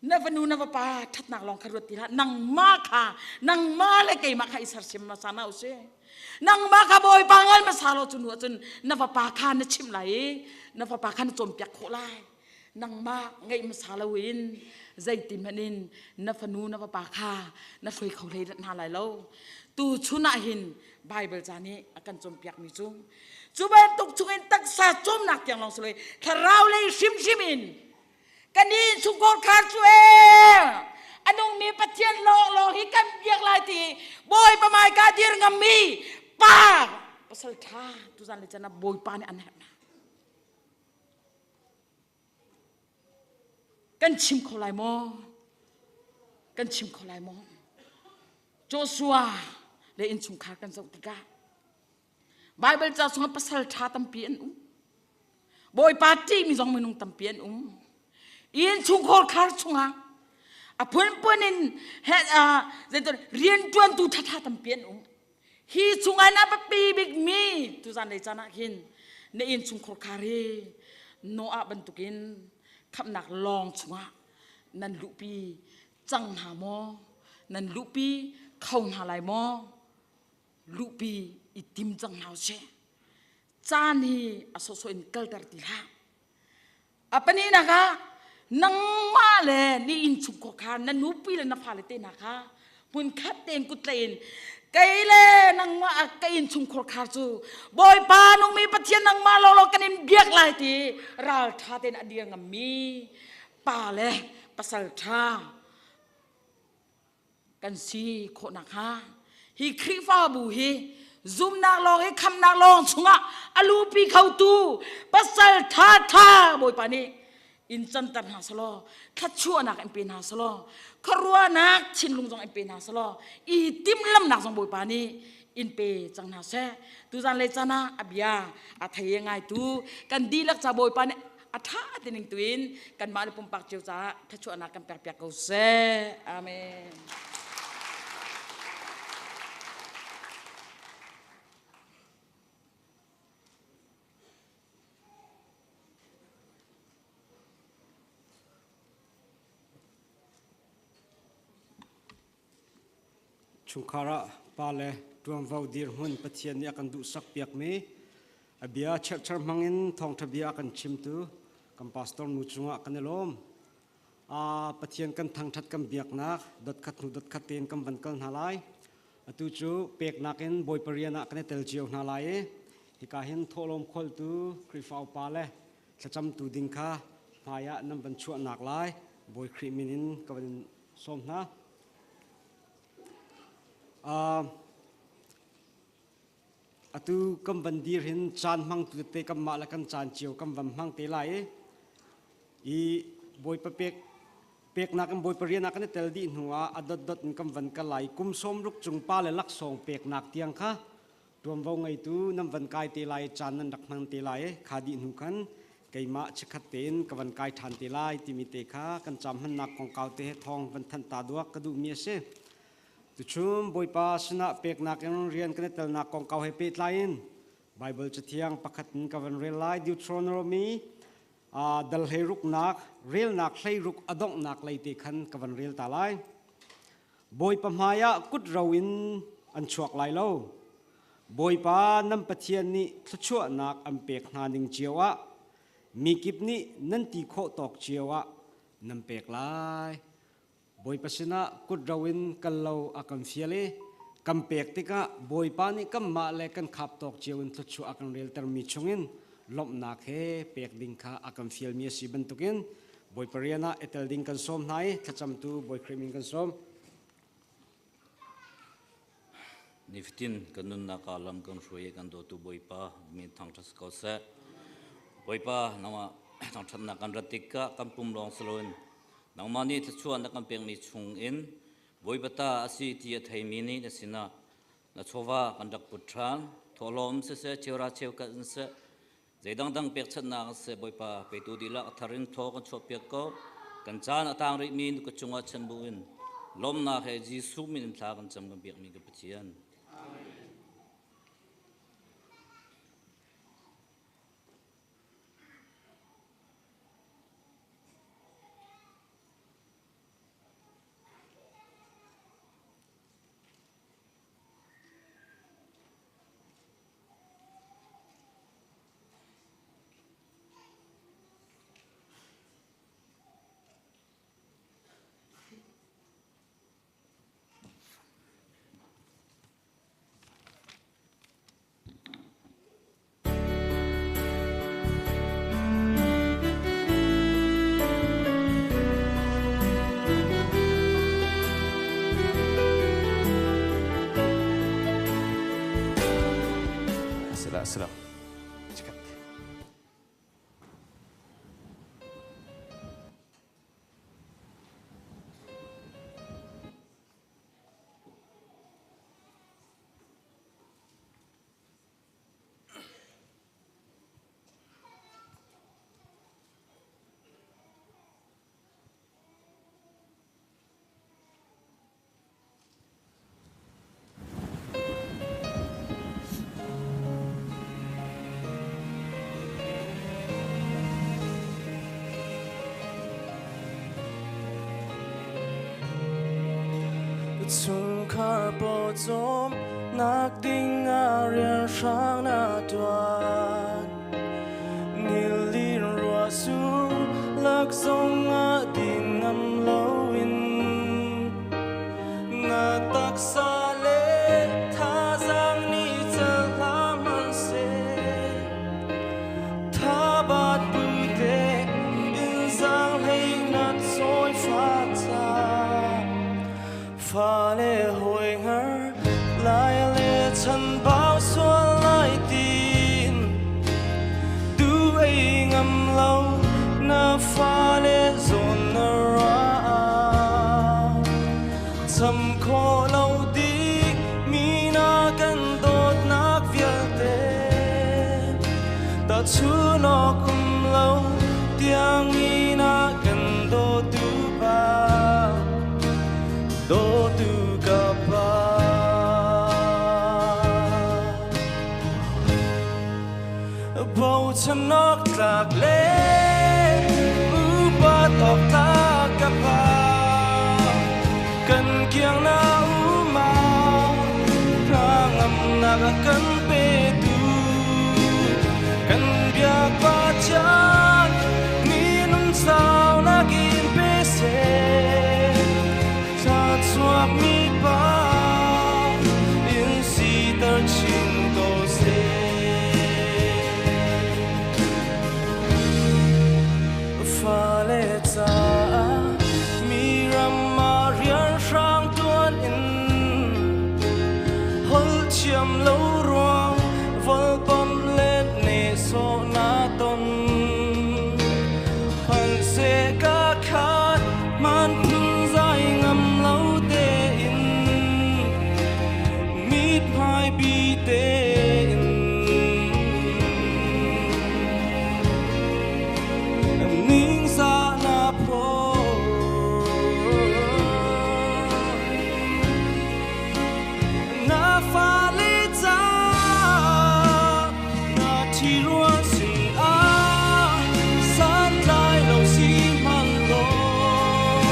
Na fanu na vapa ṭhatnak lawng kha ruat ti hlah. Nangmah kha, nangmah le keimah kha i sersiam hmasa hna usih. Nangmah kha Bawipa ngal hmasa law cu hnu ahcun na vapa kha na chimh lai i na vapa kha na cawnpiak khawh lai. Nangmah ngeih hmasa loin zeiti hmanh in na fanu na vapa kha na hruai kho hlei hna lai lo. Tu chun ah hin Bible ca nih a kan cawnpiakmi cu cu bantuk chungin taksa cawmnak tiang lawng si loin thlarau lei hrimhrim in kan innchungkhar khar cu ee a nungmi Pathian lawnglawng hi kan biak lai ti Bawipa hmaika dir ngammi pa pasal ṭha tuzan le can ah Bawipa nih an herh hna. Kan chim kho lai maw? Kan chim kho lai maw? Joshua le innchungkhar kan zoh tikah Bible ca chungah pasal ṭha tampi an um. Bawipa ṭihmi zong minung tampi an um. Innchungkhar khar chungah a phunphun in rianṭuantu ṭhaṭha tampi an um. Hi chungah na biapi bikmi tuzan lei caan ah hin na innchungkhar khar hi Noah bantukin khamhnak lawng chungah nan luhpi cang hna maw? Nan luhpi kho hna lai maw? Luhpi i tim cang hna usih. Caan hi a sawhsawh in kalter ti hlah. A pahnihnak ah nangmah le ni innchungkhar kha na nupi le na fale te hna kha hmunkhat tein kut tlaih in kei le nangmah ka innchungkhar khar cu Bawipa nungmi Pathian nangmah lawlaw kan in biak lai ti ralṭha tein a dir ngammi pa le pasal ṭha kan si khawh nakhnga. Hi Khrihfabu hi zumnak lawng i khamnak lawng chungah a lupi khotu pasal tha tha Bawipa nih in canter hna selaw thluachuahnak in pe hna selaw khuaruahnak thinlung zong in pe hna selaw i timhlamnak zong Bawipa nih in pe cang hna seh. Tuzan le caan ah a bia a thei ngaitu kan dihlak ca Bawipa nih a ṭha tining tuin kanmah le pumpak cio caah thluachuahnak kan pekpiak ko seh. Amen. Chungkhar ah pale ṭuanvo dirhmun Pathian nih a kan duhsak piakmi a bia cherhchar hmangin thawngṭha bia a kan chimtu kan pastor nu cungah kan i lawm. Pathian kan thangṭhat kan biaknak dotkhat hnu dotkhat tein kan van kal hna lai. Atu cu peknak in Bawipa rian ah kan i tel cio hna lai i hika hin thawhlawm kholtu Khrihfa upa le thlacamtu ding kha hmai ah nan van chuahnak lai Bawi Khrih min in ka van sawm hna. Atu kan van dir hin caan hmang tu tete kanmah le kan caan cio kan van hmang te lai i i Bawipa pek peknak in Bawipa rian ah kan i tel dih hnu ah a dotdot in kan van kal lai. Kum 60 cung pa le laksawng peknak tiang kha Ṭuanvo ngeitu nan van kai te lai caan nan rak hman te lai kha dih hnu khan keimah chikkhat tein ka van kai ṭhan te lai timi te kha kan caam hmannak kongkau te he thawng van thanh ta duak ka duhmi a si. Tuchun Bawipa sinah peknak in rian kan i telnak kongkau he pehtlai in Baibal Cathiang pakhat in ka van rel lai. Deuteronomy dal hleiruknak relnak hleiruk a donghnak lei te khan ka van rel ta lai. Bawipa hmaiah kut ro in an chuak lai lo. Bawipa nan Pathian nih thluachuahnak an pek hna ning cio ah mi kip nih nan ti khawh tawk cio ah nan pek lai. Bawipa sinah kut ro in kal lo a kan fial i kan pek tikah Bawipa nih kanmah le kan khap tawk cio in thluachuah a kan reltermi chungin lawmhnak he pek ding kha a kan fialmi a si bantukin Bawipa rian ah i tel ding kan sawm hna i thlacamtu Bawi Khrih min kan sawm. Nifatin kan nunnak ah lam kan hruai i kan dawtu Bawipa min thangṭhat si ko seh. Bawipa nangmah thangṭhatnak kan rat tikah kan pum lawng si loin nangmah nih thluachuah na kan pekmi chung in Bawipa ta a si ti a theimi nih na sinah na chawva kan rak put ṭhan. Thawhlawm siseh, cheuhra cheukhat in seh, Zei dangdang pekchanhnak an si Bawipa petu dihlak a thar in thaw kan chuahpiak ko. Kan caan a tang rihmi nu ka cungah chan buin lawmnak he Jesuh min in thla kan cam kan biakmi ka Pathian. Sila sila. Cekat. Chungkhar pawcawm nak ding ah rian hrang na tuan. Nilin ruah sur lak zong ah din ngam loin na taksa le thazaang nih cal hlah hmanhseh thabat bu te in zaanghlei na cawi fa ca fale hawi hngar. Zohchun awk um lo tiangin a kan dawtu Pa, dawtu ka Pa. Bochan awk tlak le upat awk tlak ka Pa, kan kiang na um ah hnangamnak a kan petu. Kan biak Pathian minung saunak in pe seh, thluachuakmi pa in siter chin ko seh. Fale caah mi ram ah rianhrang tuan in holh thiam lo ruang volpam le nehsawh na ton. Hmanhseh ka khat hman phunzai ngam lo tein mithmai bi tein ningzah na phaw. Na fale ca na ṭhirual sinah santlai lo si hmanh law,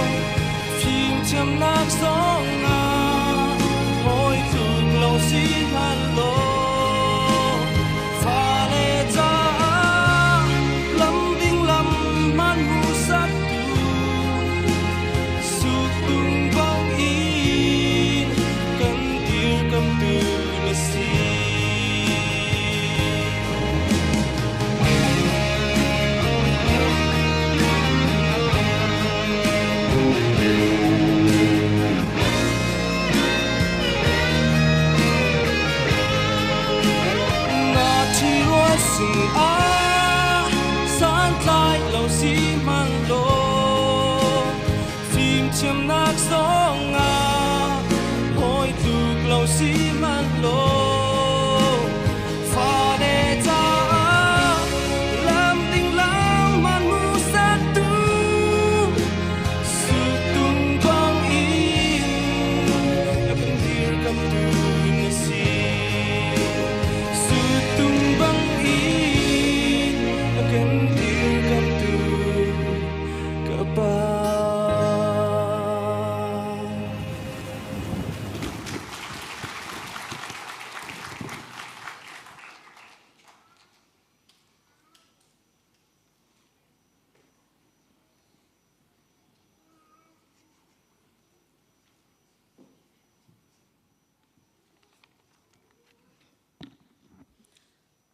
fimthiamnak zongah hawi tluk lo si hmanh law, fale caah lam ding lam hman hmuhsaktu suktung bang in kan dirkamtu na si. Na ṭhirual sinah santlai lo si hmanh law, fimthiamnak zongah hawi tluk lo si hmanh law, fale caah lam ding lam hman hmuhsaktu suktung bang in a kan dirkamtu na si. Suktung bang in a kan dirkamtu ka Pa.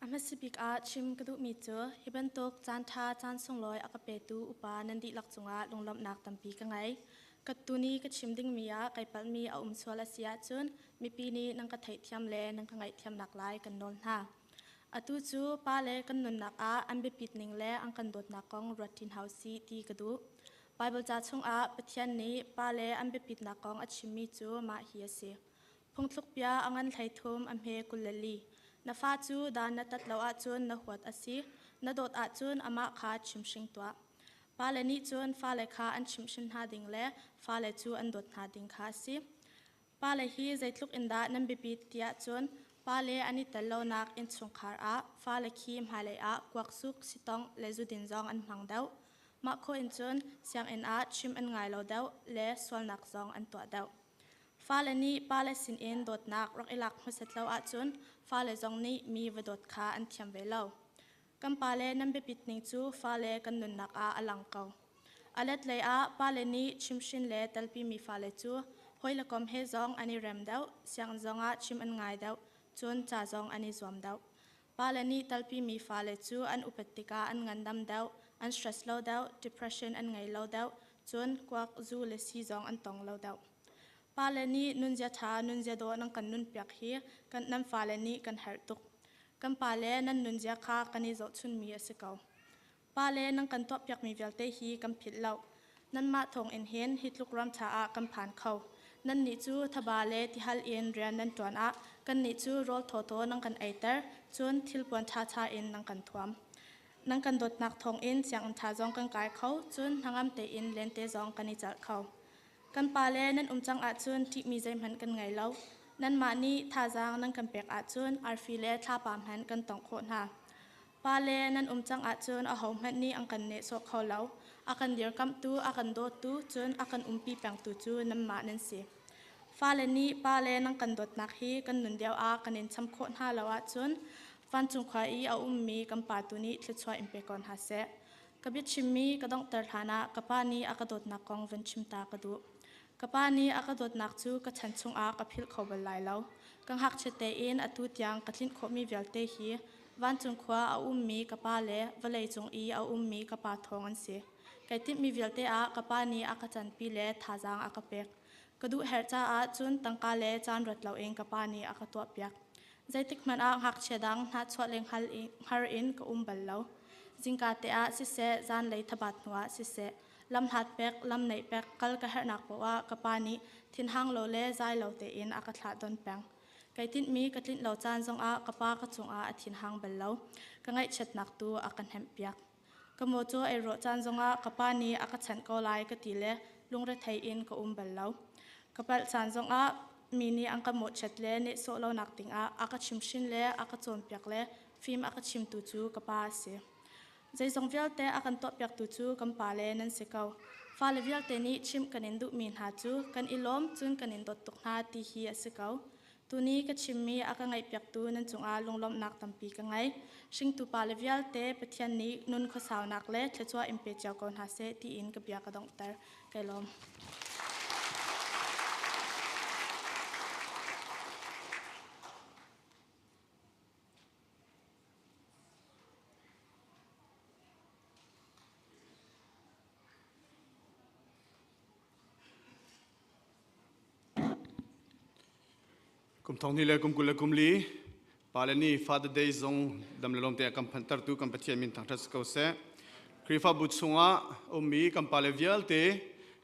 A hmasa bik ah chim ka duhmi cu hi bantuk caanṭha caan sunglawi a ka petu upa nan dihlak cungah lunglawmhnak tampi ka ngei. Ka tuni ka chim dingmi ah kai palhmi a um sual a si ahcun mipi nih nan ka theihthiam le nan ka ngaihthiamnak lai kan nawl hna. Atu cu pale kan nunnak ah an biapit ning le an kan dawtnak kong ruat ṭin hau sih ti ka duh. Baibal ca chungah Pathian nih pale an biapitnak kong a chimmi cu mah hi a si. Phungthluk bia a ngan 33 a hme 24. Na fa cu dan na tat lo ahcun na huat a si, na dawt ahcun amah kha chimhring tuah. Pale nih cun fale kha an chimhhrin hna ding le fale cu an dawt hna ding kha a si. Pale hi zeitluk in dah nan biapit tiah cun pale an i tel lonak innchungkhar ah fale khi hmailei ah kuaksuk, sitongh le zudin zong an hmang deuh. Mah khawh in cun sianginn ah chim an ngai lo deuh le sualnak zong an tuah deuh. Fale nih pale sinin dawtnak rak i lak hmasat lo ahcun fale zong nih mi va dawt kha an thiam ve lo. Kan pale nan biapit ning cu fale kan nunnak ah a lang ko. A letlei ah pale nih chimhhrin le telpimi fale cu hawi le kom he zong an i rem deuh, sianginn zongah chim an ngai deuh, cun ca zong an i zuam deuh. Pale nih telpimi fale cu an upat tikah an ngandam deuh, an stress lo deuh, depression an ngei lo deuh, cun kuak, zu le sii zong an tong lo deuh. Pale nih nunzia ṭha, nunzia dawh nan kan nunpiak hi kan nan fale nih kan herh tuk. Kan pale nan nunzia kha kan i zohchunmi a si ko. Pale nan kan tuahpiakmi vialte hi kan philh lo. Nanmah thawngin hin hi tluk ram ṭha ah kan phan kho. Nannih cu thaba le tihal in rian nan ṭuan ah kannih cu rawl thawthaw nan kan eiter, cun thilpuan ṭhaṭha in nan kan thuam. Nan kan dawtnak thawngin sianginn ṭha zong kan kai kho, cun hnangam tein lente zong kan i celh kho. Kan pale nan um cang ahcun ṭihmi zeihmanh kan ngei lo. Nanmah nih thazaang nan kan pek ahcun arfi le thlapa hmanh kan tongh khawh hna. Pale nan um cang ahcun ahohmanh nih an kan nehsawh kho lo. A kan dirkamhtu, a kan dawtu, cun a kan umpi pengtu cu nanmah nan si. Fale nih pale nan kan dawtnak hi kan nun lio ah kan in cham khawh hna lo ahcun vancung khua i a ummi kan Pa tu nih thluachuah in pe ko hna seh. Ka biachimmi ka donghter hlanah ka pa nih a ka dawtnak kong van chim ta ka duh. Ka pa nih a ka dawtnak cu ka chan chungah ka philh kho bal lai lo. Ka ngakchia tein atu tiang ka tlinh khawhmi vialte hi vancung khua a ummi ka pa le vawleicung i a ummi ka pa thawng an si. Kai timhmi vialte ah ka pa nih a ka canpi le thazaang a ka pek. Ka duh herh caah cun tangka le caan ruat loin ka pa nih a ka tuahpiak. Zeitik hmanh ah ngakchia dang hnahchuah le hngar in ka um bal lo. Zingka te ah siseh, zanlei thabat hnu ah siseh, lam hlat pek, lam neih pek, kal ka herhnak paoh ah ka pa nih thinhang lo le zai lo tein a ka thlah don peng. Kai tinhmi ka tlinh lo caan zongah ka pa ka cungah a thinhang bal lo. Ka ngaihchiatnak tu a ka hnemhpiak. Ka mawtaw ei rawh caan zongah ka pa nih a ka chanh ko lai ka ti le lungrethei in ka um bal lo. Ka palh caan zongah mi nih an ka mawhchiat le nehsawh lonak dingah a ka chimhhrin le a ka cawnpiak le fim a ka chimtu cu ka pa a si. Zeizong vialte a kan tuahpiaktu cu kan pa le nan si ko. Fale vialte nih chimh kan in duhmi hna cu kan i lawm cun kan in dawt tuk hna ti hi a si ko. Tuni ka chimmi a ka ngaihpiaktu nan cungah lunglawmhnak tampi ka ngei. Hringtu pale vialte Pathian nih nun khuasaunak le thluachuah in pe cio ko hna seh tiin ka bia ka donghter. Kai lawm. Kum thong ni le kum 20 le kum li pale ni Father Day zong dam le lawm te kan phantertu kan Pathian min thangṭhat si ko seh. Khrihfabu chungah ummi kan pale vialte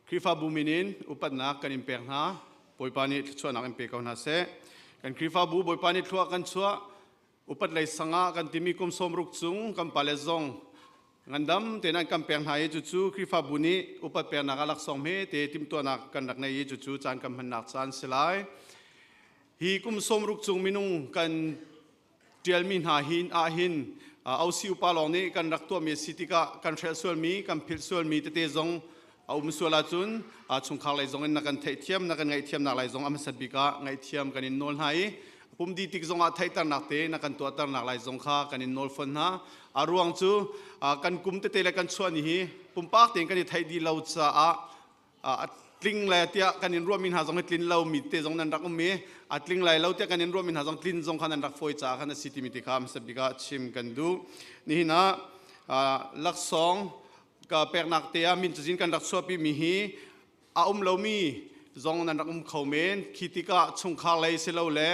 Khrihfabu min in upatnak kan in pek hna. Bawipa nih thluachuahnak in pe ko hna seh. Kan Khrihfabu Bawipa nih thlua kan chuah upat lei sangah kan timi kum 60 chung kan pale zong ngandam tein an kan pek hna i cucu Khrihfabu nih upat peknak ah laksawng hme te timhtuahnak kan rak nei i cucu caan kan hmannak caan si lai. Hi kum 60 chung minung kan ṭialmi hna hin ah hin OC upa lawng nih kan rak tuahmi a si tikah kan hrelh sualmi kan philh sualmi tete zong a um sual ahcun chungkhar lei zong in na kan theihthiam na kan ngaihthiamnak lai zong a hmasat bik ah ngaihthiam kan in nawl hna i pum di tik zong ah theihternak te na kan tuahternak lai zong kha kan in nawl fawn hna. A ruang cu kan kum tete le kan chuah ni hi pumpak tein kan i theih dih lo caah a tling le tiah kan in ruahmi hna zong hi tlin lo mi te zong nan rak um i a tling lai lo tiah kan in ruahmi hna zong tlin zong kha nan rak fawi caah khan a si timi ti kha hmasa bik ah chim kan duh. Nihin ah laksawng ka peknak te ah min cazin kan rak chuahpi mi hi a um lomi zong nan rak um kho men. Khi tikah chungkhar lei si lo le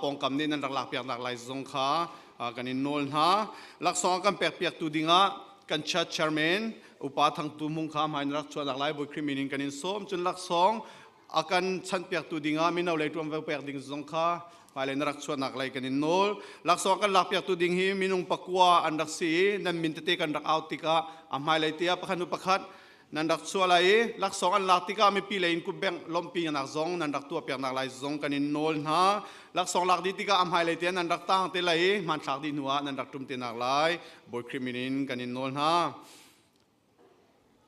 pawngkam nih nan rak lakpiaknak lai zong kha kan in nawl hna. Laksawng kan pekpiaktu dingah kan church chairman upa thangtu mung kha hmai na rak chuahnak lai Bawi Khrih min in kan in sawm. Cun laksawng a kan chanhpiaktu dingah mino lei ṭuanvo pek ding zong kha hmailei na rak chuahnak lei kan in nawl. Laksawng kan lakpiaktu ding hi minung pakua an rak si i nan min tete kan rak au tikah a hmailei te ah pakhat hnu pakhat nan rak chuah lai i laksawng an lak tikah mipi lei in kutbengh lawmhpi nak zong nan rak tuahpiaknak lai zong kan in nawl hna. Laksawng lak dih tikah a hmailei te nan rak tang te lai i hmanthlak dih hnu ah nan rak ṭum te nak lai Bawi Khrih min in kan in nawl hna.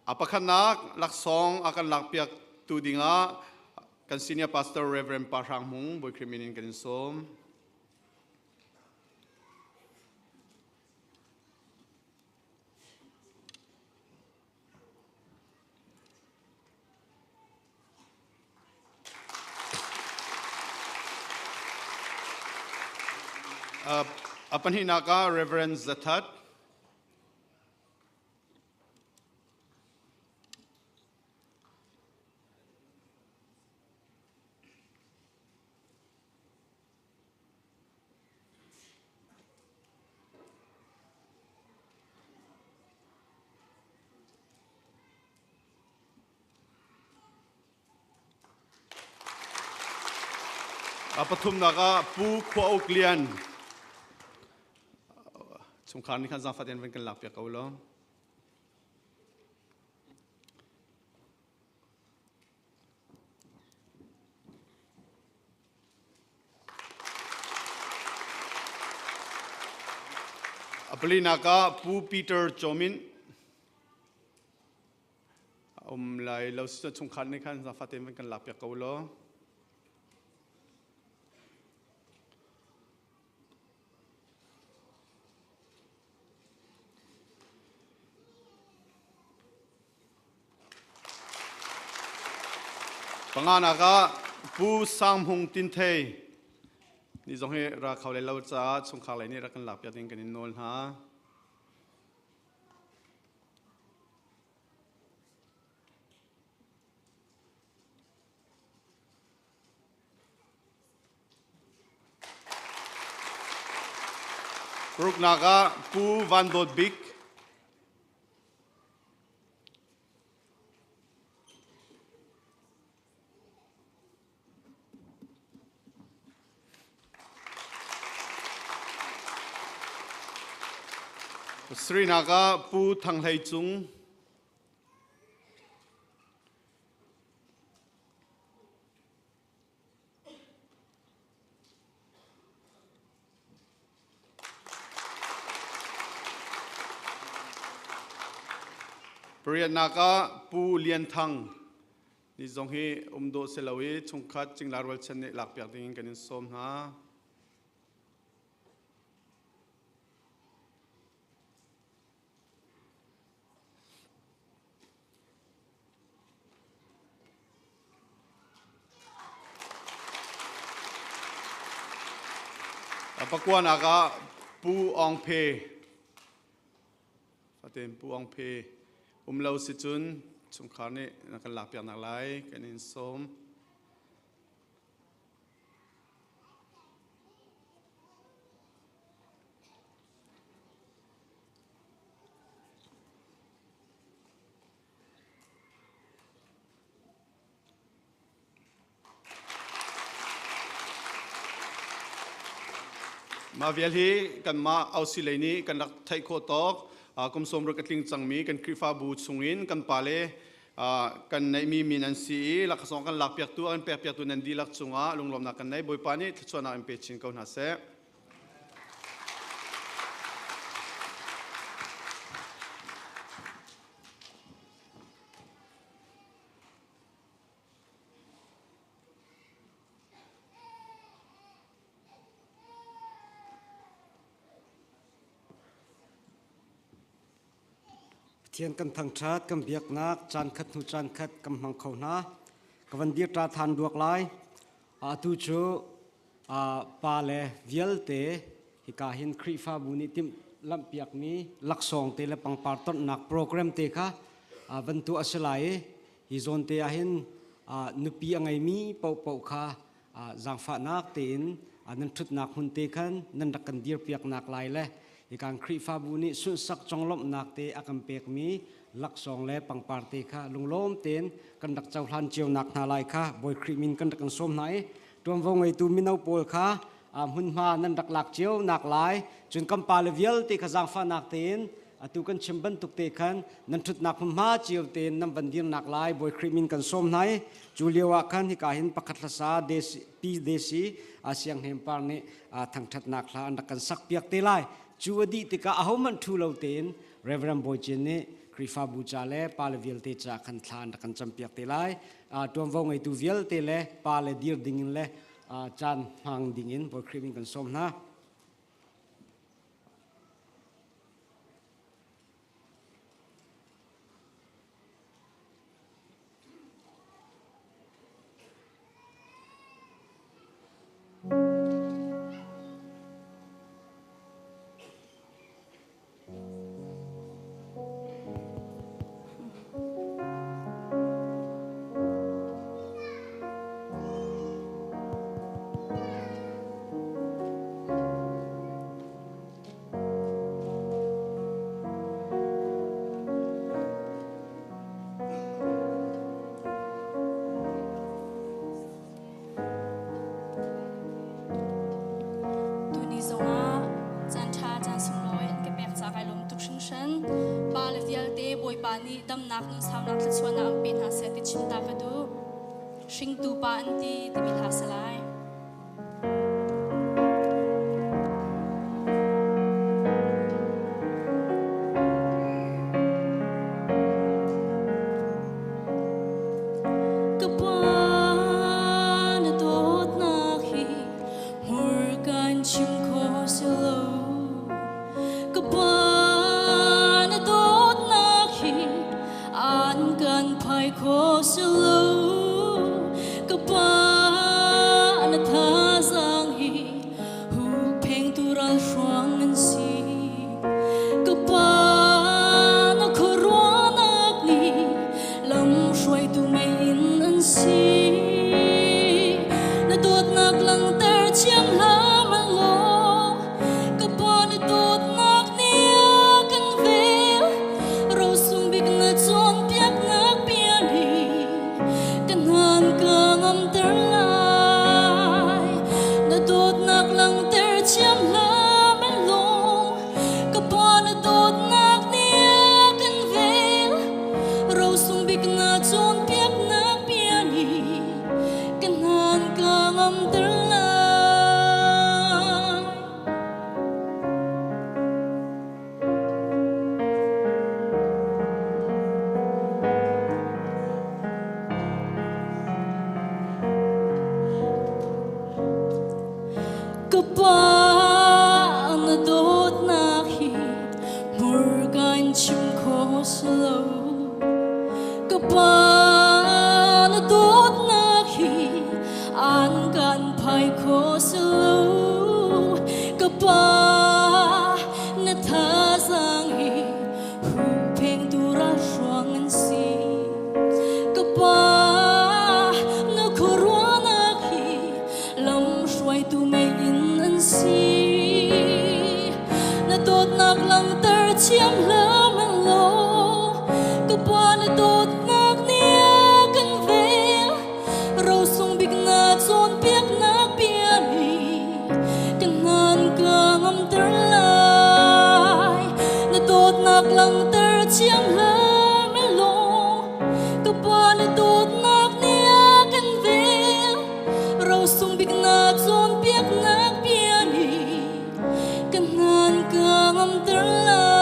A pakhatnak laksawng a kan lakpiak tu dingah kan senior pastor Reverend Pa Hrang Hmung Bawi Khrih min in kan in sawm. A pahnihnak ah Reverend Zathat. A pathumnak ah Pu Khua Uk Lian. Chungkhar nih khan zaangfah tein van kan lak piak ko law. A palinak ah Pu Peter Chomin um lai lo si chungkhar nih khan zaangfah tein van kan lak piak ko law. Panganak ah Pu Sang Hmung Tin Thei ni zong hi ra kho le lo caah chungkhar lei nih rak kan lak piak ding kan in nawl hna. Paruknak ah Pu Van Dawt Bik. Pasarihnak ah Pu Thang Hlei Cung. Pariatnak ah Pu Lian Thang ni zong hi um dawh si lo i chungkhat cingla rualchan nih lakpiak ding in kan in sawm hna. Pakuanak ah Pu Aung Phe fatin Pu Aung Phe um lo si cun chungkhar nih na kan lakpiak nak lai kan in sawm. Mah vial hi kanmah Aussie lei nih kan rak theih khawh tawk kum sawm ruk a tling cangmi kan Khrihfabu chungin kan pale kan neihmi min an si i laksawng kan lakpiaktu an pekpiaktu nan dihlak cungah lunglawmnak kan nei. Bawipa nih thluachuahnak in pe chin ko hna seh. Pathian kan thangṭhat, kan biaknak caan khat hnu caan khat kan hmang kho hna. Ka van dir ṭa than duak lai. Atu cu pa le vialte hika hin Khrihfabu nih timh lamhpiakmi laksawng te le pangpar tonhnak program te kha van tuah a si lai i hi zawn te ah hin nupi a ngeimi paohpaoh kha zaangfahnak tein nan ṭhutnak hmun te khan nan rak kan dirpiaknak lai le hikan Khrihfabu nih sunhsak conglawmhnak te a kan pekmi laksawng le pangpar te kha lunglawm tein kan rak cohlan cio nak hna lai kha Bawi Khrih min kan rak kan sawm hna i ṭuanvo ngeitu mino pawl kha hmunhma nan rak lak cio nak lai cun kan pale vialte kha zaangfahnak tein atu kan chim bantuk te khan nan ṭhutnak hmunhma cio tein nan van dirnak lai Bawi Khrih min kan sawm hna i cu lio ah khan hika hin pakhat hlasa desi pi desi sianghnem par nih thangṭhatnak hla an rak kan sak piak te lai cu a dih tikah ahohmanh ṭhu lo tein Reverend Bawi Cin nih Khrihfabu ca le pale vialte ca khan thla an rak kan campiak te lai ṭuanvo ngeitu vialte le pale dir dingin le caan hmang dingin Bawi Khrih min kan sawm hna. Bawipa nih damnak nunsaunak thluachuahnak an pe hna seh ti chim ta ka duh. Hringtu pa an ti timi hla si lai. Ka pa na dawtnak hi hmurka in chim kho si lo. Ka pa na dawtnak hi an kan phai kho si lo. Ka pa na thazaang hi huhphengtu ralhruang an si. Ka pa na khuaruahnak nih lamhruaitu meiinn an si. Na dawtnak langhter thiam hlah law ka pa na dawtnak nih a kan vel. Rosung bik na cawnpiaknak bia nih ka hnan ka ngamter lai. Na dawtnak langhter thiam hlah law ka pa na dawtnak nih a kan vel. Rosung bik na cawnpiaknak bia nih ka hnan ka ngamter lai. Ka pa na dawtnak hi hmurka in chim kho si lo. Ka pa na dawtnak hi an kan phai kho si lo. Ka pa na thazaang hi huhphengtu ralhruang an si. Ka pa na khuaruahnak hi lamhruaitu meiinn an si. Na dawtnak langhter thiam hlah law ka pa na dawtnak nih a kan vel. Rosung bik na cawnpiaknak bia nih ka hnan ka ngamter lai. Na dawtnak langhter thiam hlah law ka pa na dawtnak nih a kan vel. Rosung bik na cawnpiaknak bia nih ka hnan ka ngamter lai.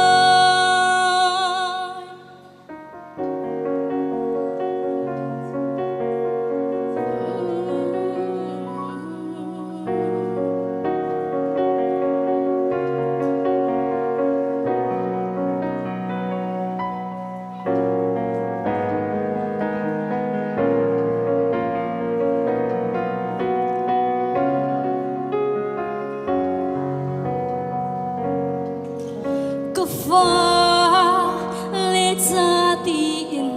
Ka fa le ca tiin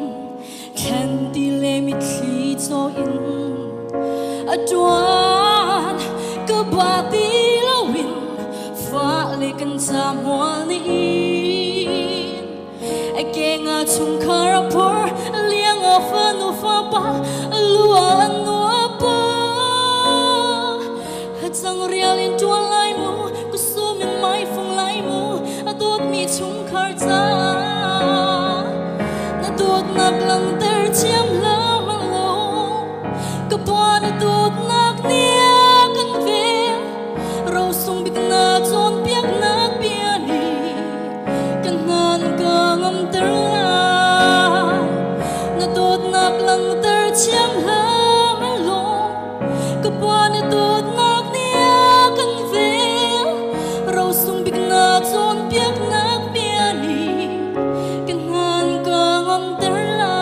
thlen ti le mitthli caw in a ṭuan ka ba ti loin fa le kan ca mual niin a ke nga chungkhar a phor liang a fanu fapa lua an nu a pa hacang rial in ṭuan lai mu kusum in mai fung lai mu a dawtmi chungkhar ca na dawtnak langhter thiam hlah law ka pa na dawtnak nih a kan vel. Rosung bik na cawnpiaknak bia nih kan hnan ka ngamter lai. Na dawtnak langhter thiam hlah law ka pa na dawtnak nih a kan vel. Rosung bik na cawnpiaknak bia nih kan hnan ka ngamter lai.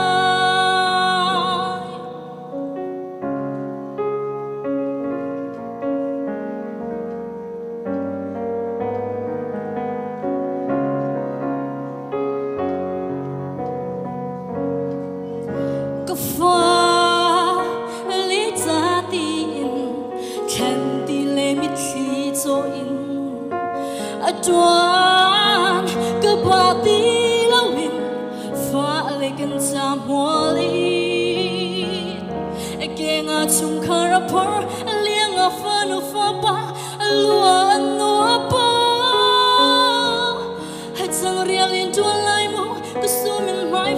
Ka fa le ca tiin thlen ti le mitthli caw in a ṭuan ka ba ti loin fa le kan ca hmual in a ke nga chungkhar a phor liang a fanu fapa lua an nu a pa hacang rial in ṭuan lai mu ka sum in hmai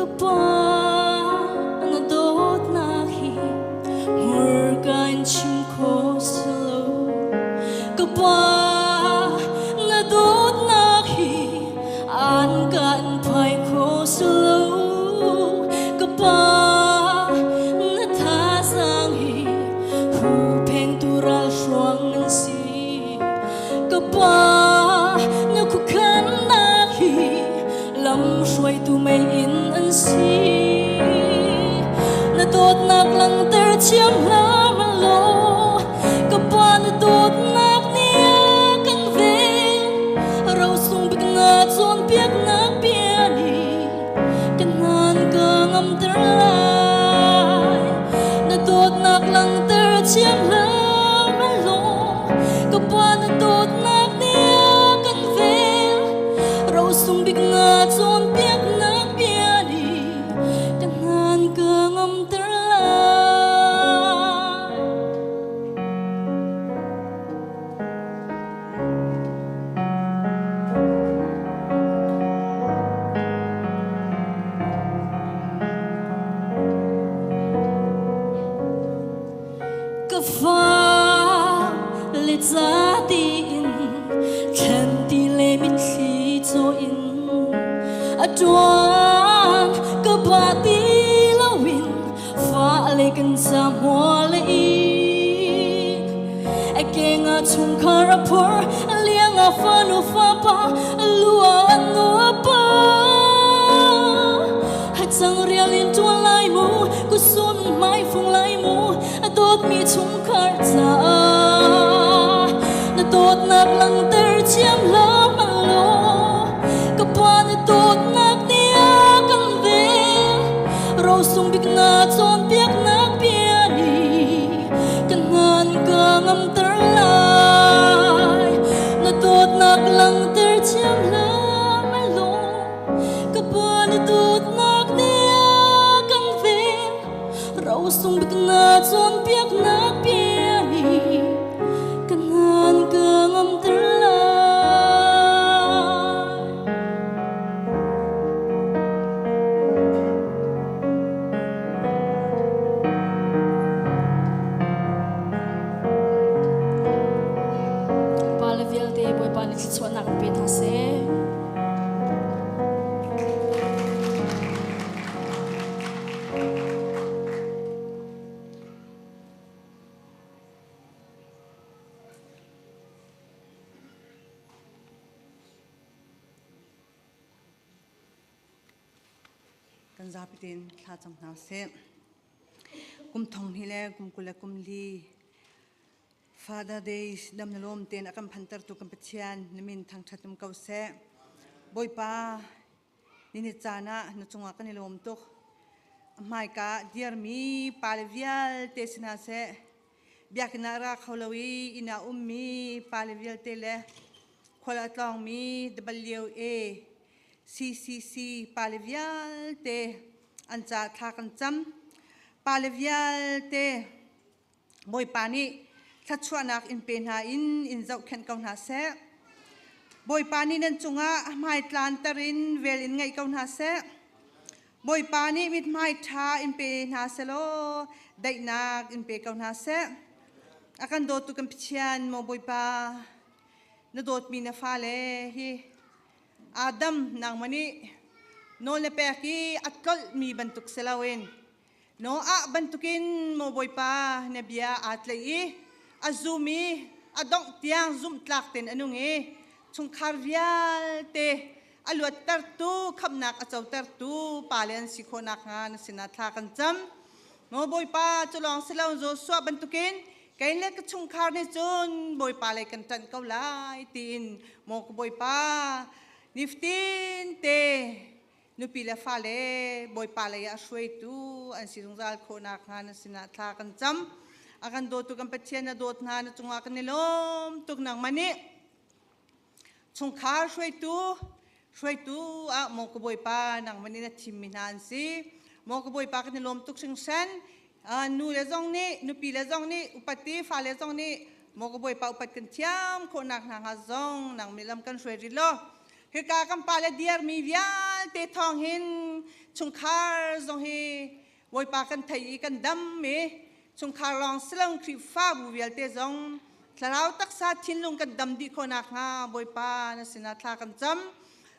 Ka pa na dawtnak hi hmurka in chim khawh si lo. Ka pa na dawtnak hi an kan phai kho si lo. Ka pa na thazaang hi huhphengtu ralhruang an si. Ka pa na khuakhannak hi lam hruaitu mei in an si. Na dawtnak langhter thiam hlah law ka pa na dawtnak nih a kan ven. Rosung bik na cawnpiaknak bia nih kan hnan ka ngamter lai. Na dawtnak langhter thiam hlah law ka pa na dawtnak nih a kan ven. Rosung bik na cawnpiaknak bia nih kan hnan ka ngamter lai. Ka fa le ca tiin thlen ti le mitthli caw in a ṭuan ka ba ti loin fa le kan ca hmual in a ke nga chungkhar a phur liang a fanu fapa lua an nu a pa hacang rial in ṭuan lai mu kusun hmai fung lai mu a dawtmi chungkhar caah na dawtnak langhter thiam hlah law ka pa na dawtnak nih a kan ven. Rosung bik na cawnpiaknak bia nih kan hnan ka ngamter lai. Na dawtnak langhter thiam hlah law ka pa na dawtnak nih a kan ven. Rosung bik na cawnpiaknak bia nih kan hnan ka ngamter lai. Pa le vialte Bawipa nih thluachuahnak in pe hna seh. Kan zapi tein thla cam hna usih. Kum thong hnih le kum 20 le kum li Father Day dam na lawm tein a kan phantertu kan Pathian na min thangṭhat um ko seh. Bawipa, nini caan ah na cungah kan i lawm tuk. A hmaika ah dirmi pale vialte si hna seh. Biakinn ah ra kho lo i inn ah ummi pale vialte le khual a tlawngmi WA CCC pale vialte an ca thla kan cam. Pale vialte Bawipa nih thluachuahnak in pe hna in in zohkhenh ko hna seh. Bawipa nih nan cungah hmaitlanter in vel in ngeih ko hna seh. Bawipa nih mithmai ṭha in pe hna selaw daihnak in pe ko hna seh. A kan dawtu kan Pathian maw Bawipa, na dawtmi na fale hi Adam nangmah nih nawl na pek i a tlolhmi bantuk si loin Noah bantukin maw Bawipa na bia aa tlaih i a zum i a dongh tiang zumhtlak tein a nung i chungkhar vialte a luattertu khamhnak a cotertu pale an si khawh nakhnga na sinah thla kan cam. Maw Bawipa cu lawng si lo Joshua bantukin kei le ka chungkhar nih cun Bawipa lei kan ṭanh ko lai tiin maw ka Bawipa nifatin te nupi le fale Bawipa lei ah hruaitu an si zungzal khawh nakhnga na sinah thla kan cam. A kan dawtu kan Pathian na dawt hna na cungah kan i lawm tuk. Nangmah nih chungkhar hruaitu hruaitu ah maw ka Bawipa nangmah nih na thimmi hna an si. Maw ka Bawipa kan i lawm tuk hringhran. Nu le zong nih nupi le zong nih upati fale zong nih maw ka Bawipa upat kan thiam khawhnak hna hnga zong nang nih lam kan hruai rih law. Hika kan pale diarmi vialte thawng hin Chungkhar zong hi Bawipa kan thei i kan dam i chungkhar lawng silong Khrihfabu vialte zong thlarau taksa thinlung kan dam dih khawh nakhnga Bawipa na sinah thla kan cam.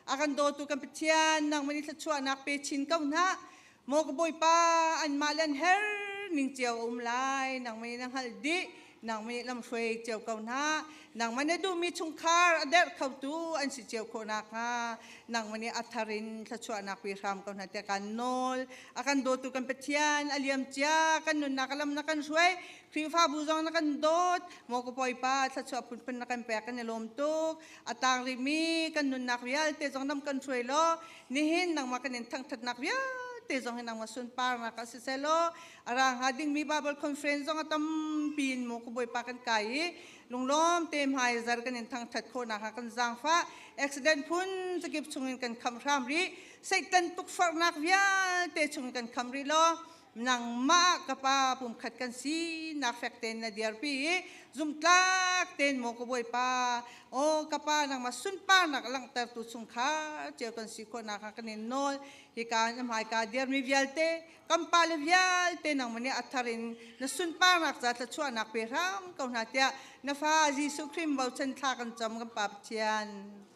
A kan dawtu kan Pathian nangmah nih thluachuahnak pe chin ko hna. Maw ka Bawipa anmah le an her ning cio a um lai nangmah nih na hngalh dih nangmah nih lamhruai cio ko hna nangmah na duhmi chungkhar a derh khotu an si cio khawh nakhnga nangmah nih a thar in thluachuahnak pe hram ko hna tiah kan nawl a kan dawtu kan Pathian a liam cia kan nunnak a lam na kan hruai Khrihfabu zong na kan dawt maw ka Bawipa thluachuah phunphun na kan pek kan i lawm tuk a tang rihmi kan nunnak vialte zong nam kan hruai law nihin nangmah kan in thangthatnak vialte zong hi nangmah sunparnak ah siseh law a ra hnga dingmi Bible conference zong a tampi in mu ka Bawipa kan kai i lunglawm te hmai zar kan in thangthat khawhnak ha kan zaangfah accident phun zakip chungin kan kham hram rih Satan tukforhnak vialte chungin kan kham rih law nangmah ka pa pumkhat kan si nak fek ten na dirpi i zumtlak ten maw ka bawipa o ka pa nangmah sunparnak langhtertu chungkhar cio kan si khawhnak ha kan in nawl hika na hmaika dirmi vialte kan pale vialte nangmah nih a thar in na sunparnak ca thluachuahnak pe hram ko hna tiah na fa Jesuh Khrih bochan thla kan cam kan pa Pathian.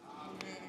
Amen.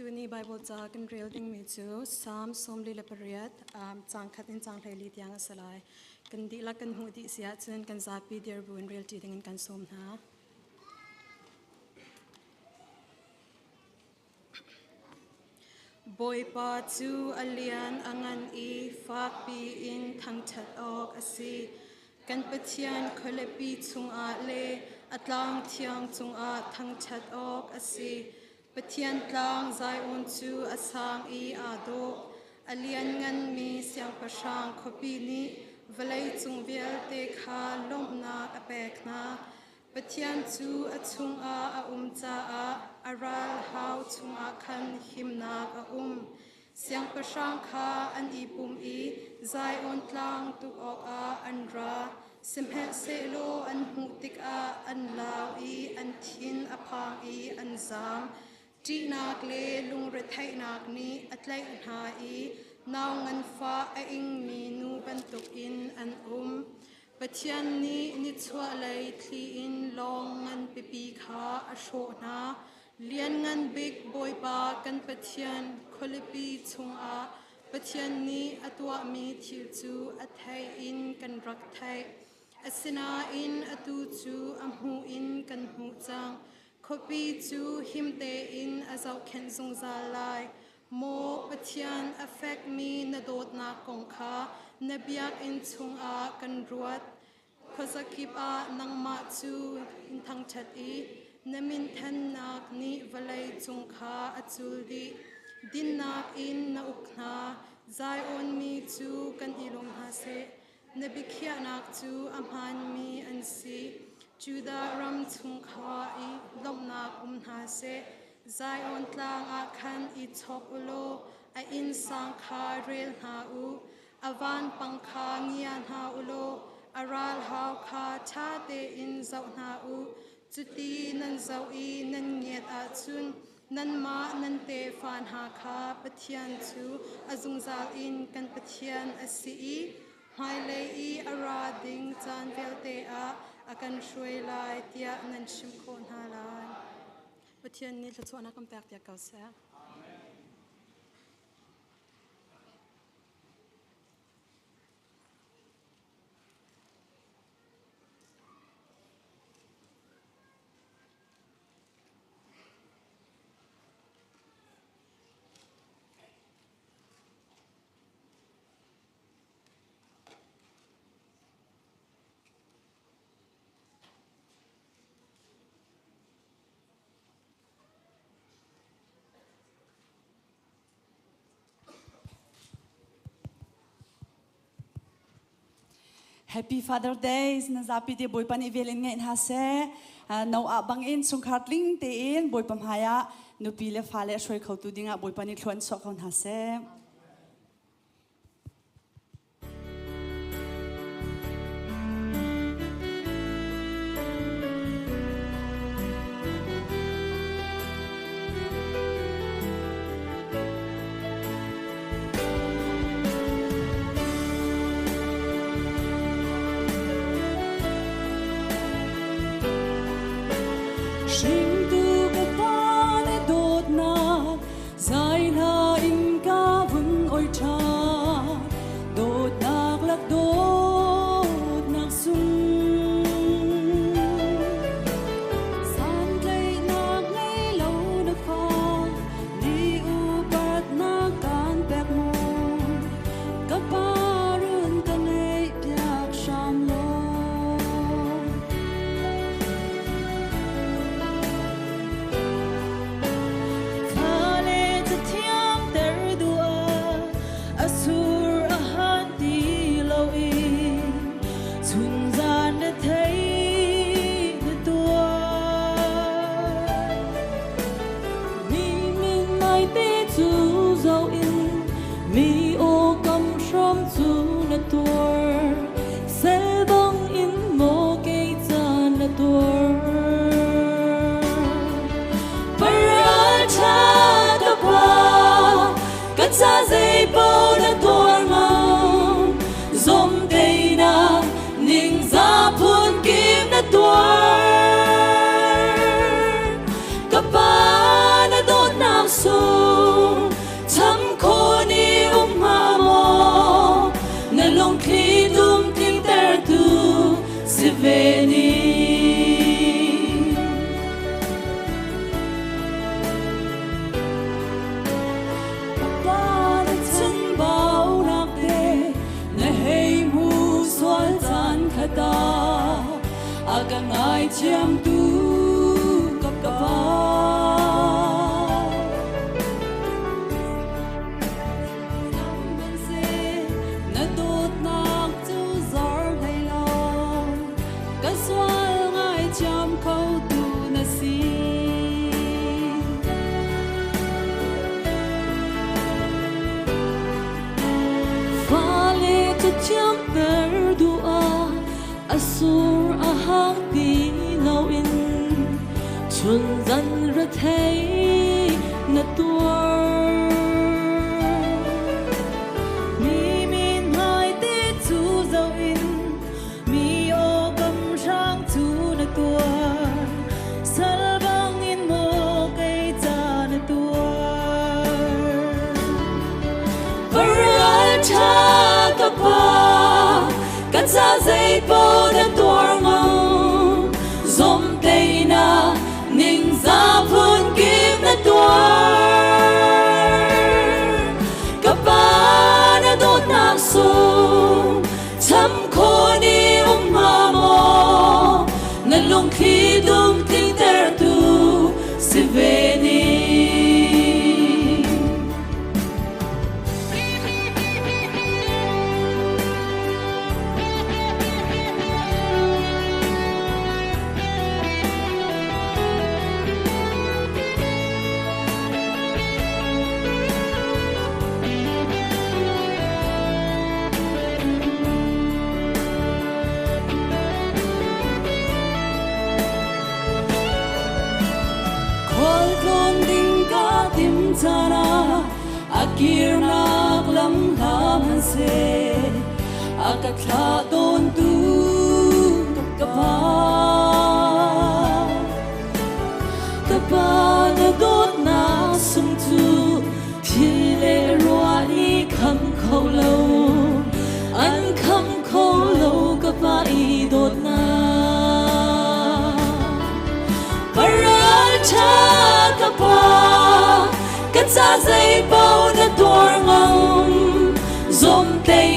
Tuni Bible ca kan rel dingmi cu Psalm 48 caang khat in caang 14 tiang a si lai. Kan dihlak kan hmuh dih si ahcun kan zapi dir buin rel ṭi dingin kan sawm hna. Bawipa cu a lian a ngan i fakpi in thangṭhat awk a si. Kan Pathian khualipi chungah le a tlang thiang cungah thangṭhat awk a si. Pathian tlang Zion cu a sang i aa dawh. A liannganmi siangpahrang khuapi nih vawleicung vialte kha lawmhnak a pek hna. Pathian cu a chungah a um caah a ralhau chungah khan himnak a um. Siangpahrang kha an i pum i Zion tlang tuk awkah an ra. Sihmanhsehlaw an hmuh tikah an lau i an thin a phang i an zaam. Ṭihnak le lungretheihnak nih a tlaih hna i nau nganfah a ingmi nu bantukin an um. Pathian nih nichuahlei thli in lawng ngan pipi kha a hrawh hna. Lianngan bik Bawipa kan Pathian khualipi chungah Pathian nih a tuahmi thil cu a theih in kan rak theih. Asinain atu cu a hmuh in kan hmuh cang. Khuapi cu him tein a zohkhenh zungzal lai. Maw Pathian, a fekmi na dawtnak kong kha na biakinn chungah kan ruat. Khuazakip ah nangmah cu in thangṭhat i na minthannak nih vawlei cung kha a cul dih. Dinnak in na uk hna, Zion mi cu kan i lawm hna seh. Na biakhiahnak cu a hmaanmi an si. Judah ram chung kha i lawmhnak um hna seh. Zion tlang ah khan i chawk u law a innsang kha rel hna u. A vanpang kha ngia hna u law a ralhau kha ṭha tein zoh hna u. Cuti nan zoh i nan ngiat ahcun nanmah nan tefa hna kha Pathian cu a zungzal in kan Pathian a si i hmailei i a ra ding caan vialte ah a kan hruai lai tiah nan chimh khawh hna lai. Pathian nih thluachuahnak kan pek piak ko seh. Happy Father Day na zapi te Bawipa nih vel in ngeih hna seh. No ah bang in chungkhar tling tein Bawipa hmai ah nupi le fale a hruai khotu dingah Bawipa nih thluan chuah ko hna seh. Hringtu ka pa na dawtnak zai hla in ka vun oi ṭha dawtnak lak dawtnak sung santlaihnak ngei lo na fa ni upatnak kan pek mu ka pa run ka ngeih piak hram law Fale cathiam ter duh a sur a han ti lo in chunzan na thei na tuar. Mi min mai te cu zo in mi aw kam hram cu na tuar. Sel bang in maw kei caan na tuar. Paral ṭha ka pa, ka ca zeipaoh na tuar ngam. Zomteinak ningzah phunkim na tuar. Ka pa na dawtnak sung. A ka ngaithiamtu ka pa. Na dawtnak cu zor hlei lo, ka sual ngaithiam khotu na si. Fale cu thiamter duh ah a sur a hang ti loin chun zan rethei na tuar. Mi min hmai te cu zoh in mi aw-kam hrang cu na tuar. Sal bangin maw kei ca na tuar. Paral ṭha ka pa, ka ca zeipaoh na tuar ngam. Zomteihnak ningzah phunkip na tuar. Ka pa na dawtnak sung cham khawh ni um hnga maw? Na lungthli dum tlingtertu si ve ning. Khualtlawn ding ka tim caan ah a kirnak lam hla hmanhseh a ka thlah tawntu ka pa. Ka pa na dawtnak sung cu thil le ruah nih kham kho lo, an kham kho lo ka pa i dawtnak. Paral ṭha ka pa, ka ca zeipaoh na tuar ngam, zomteih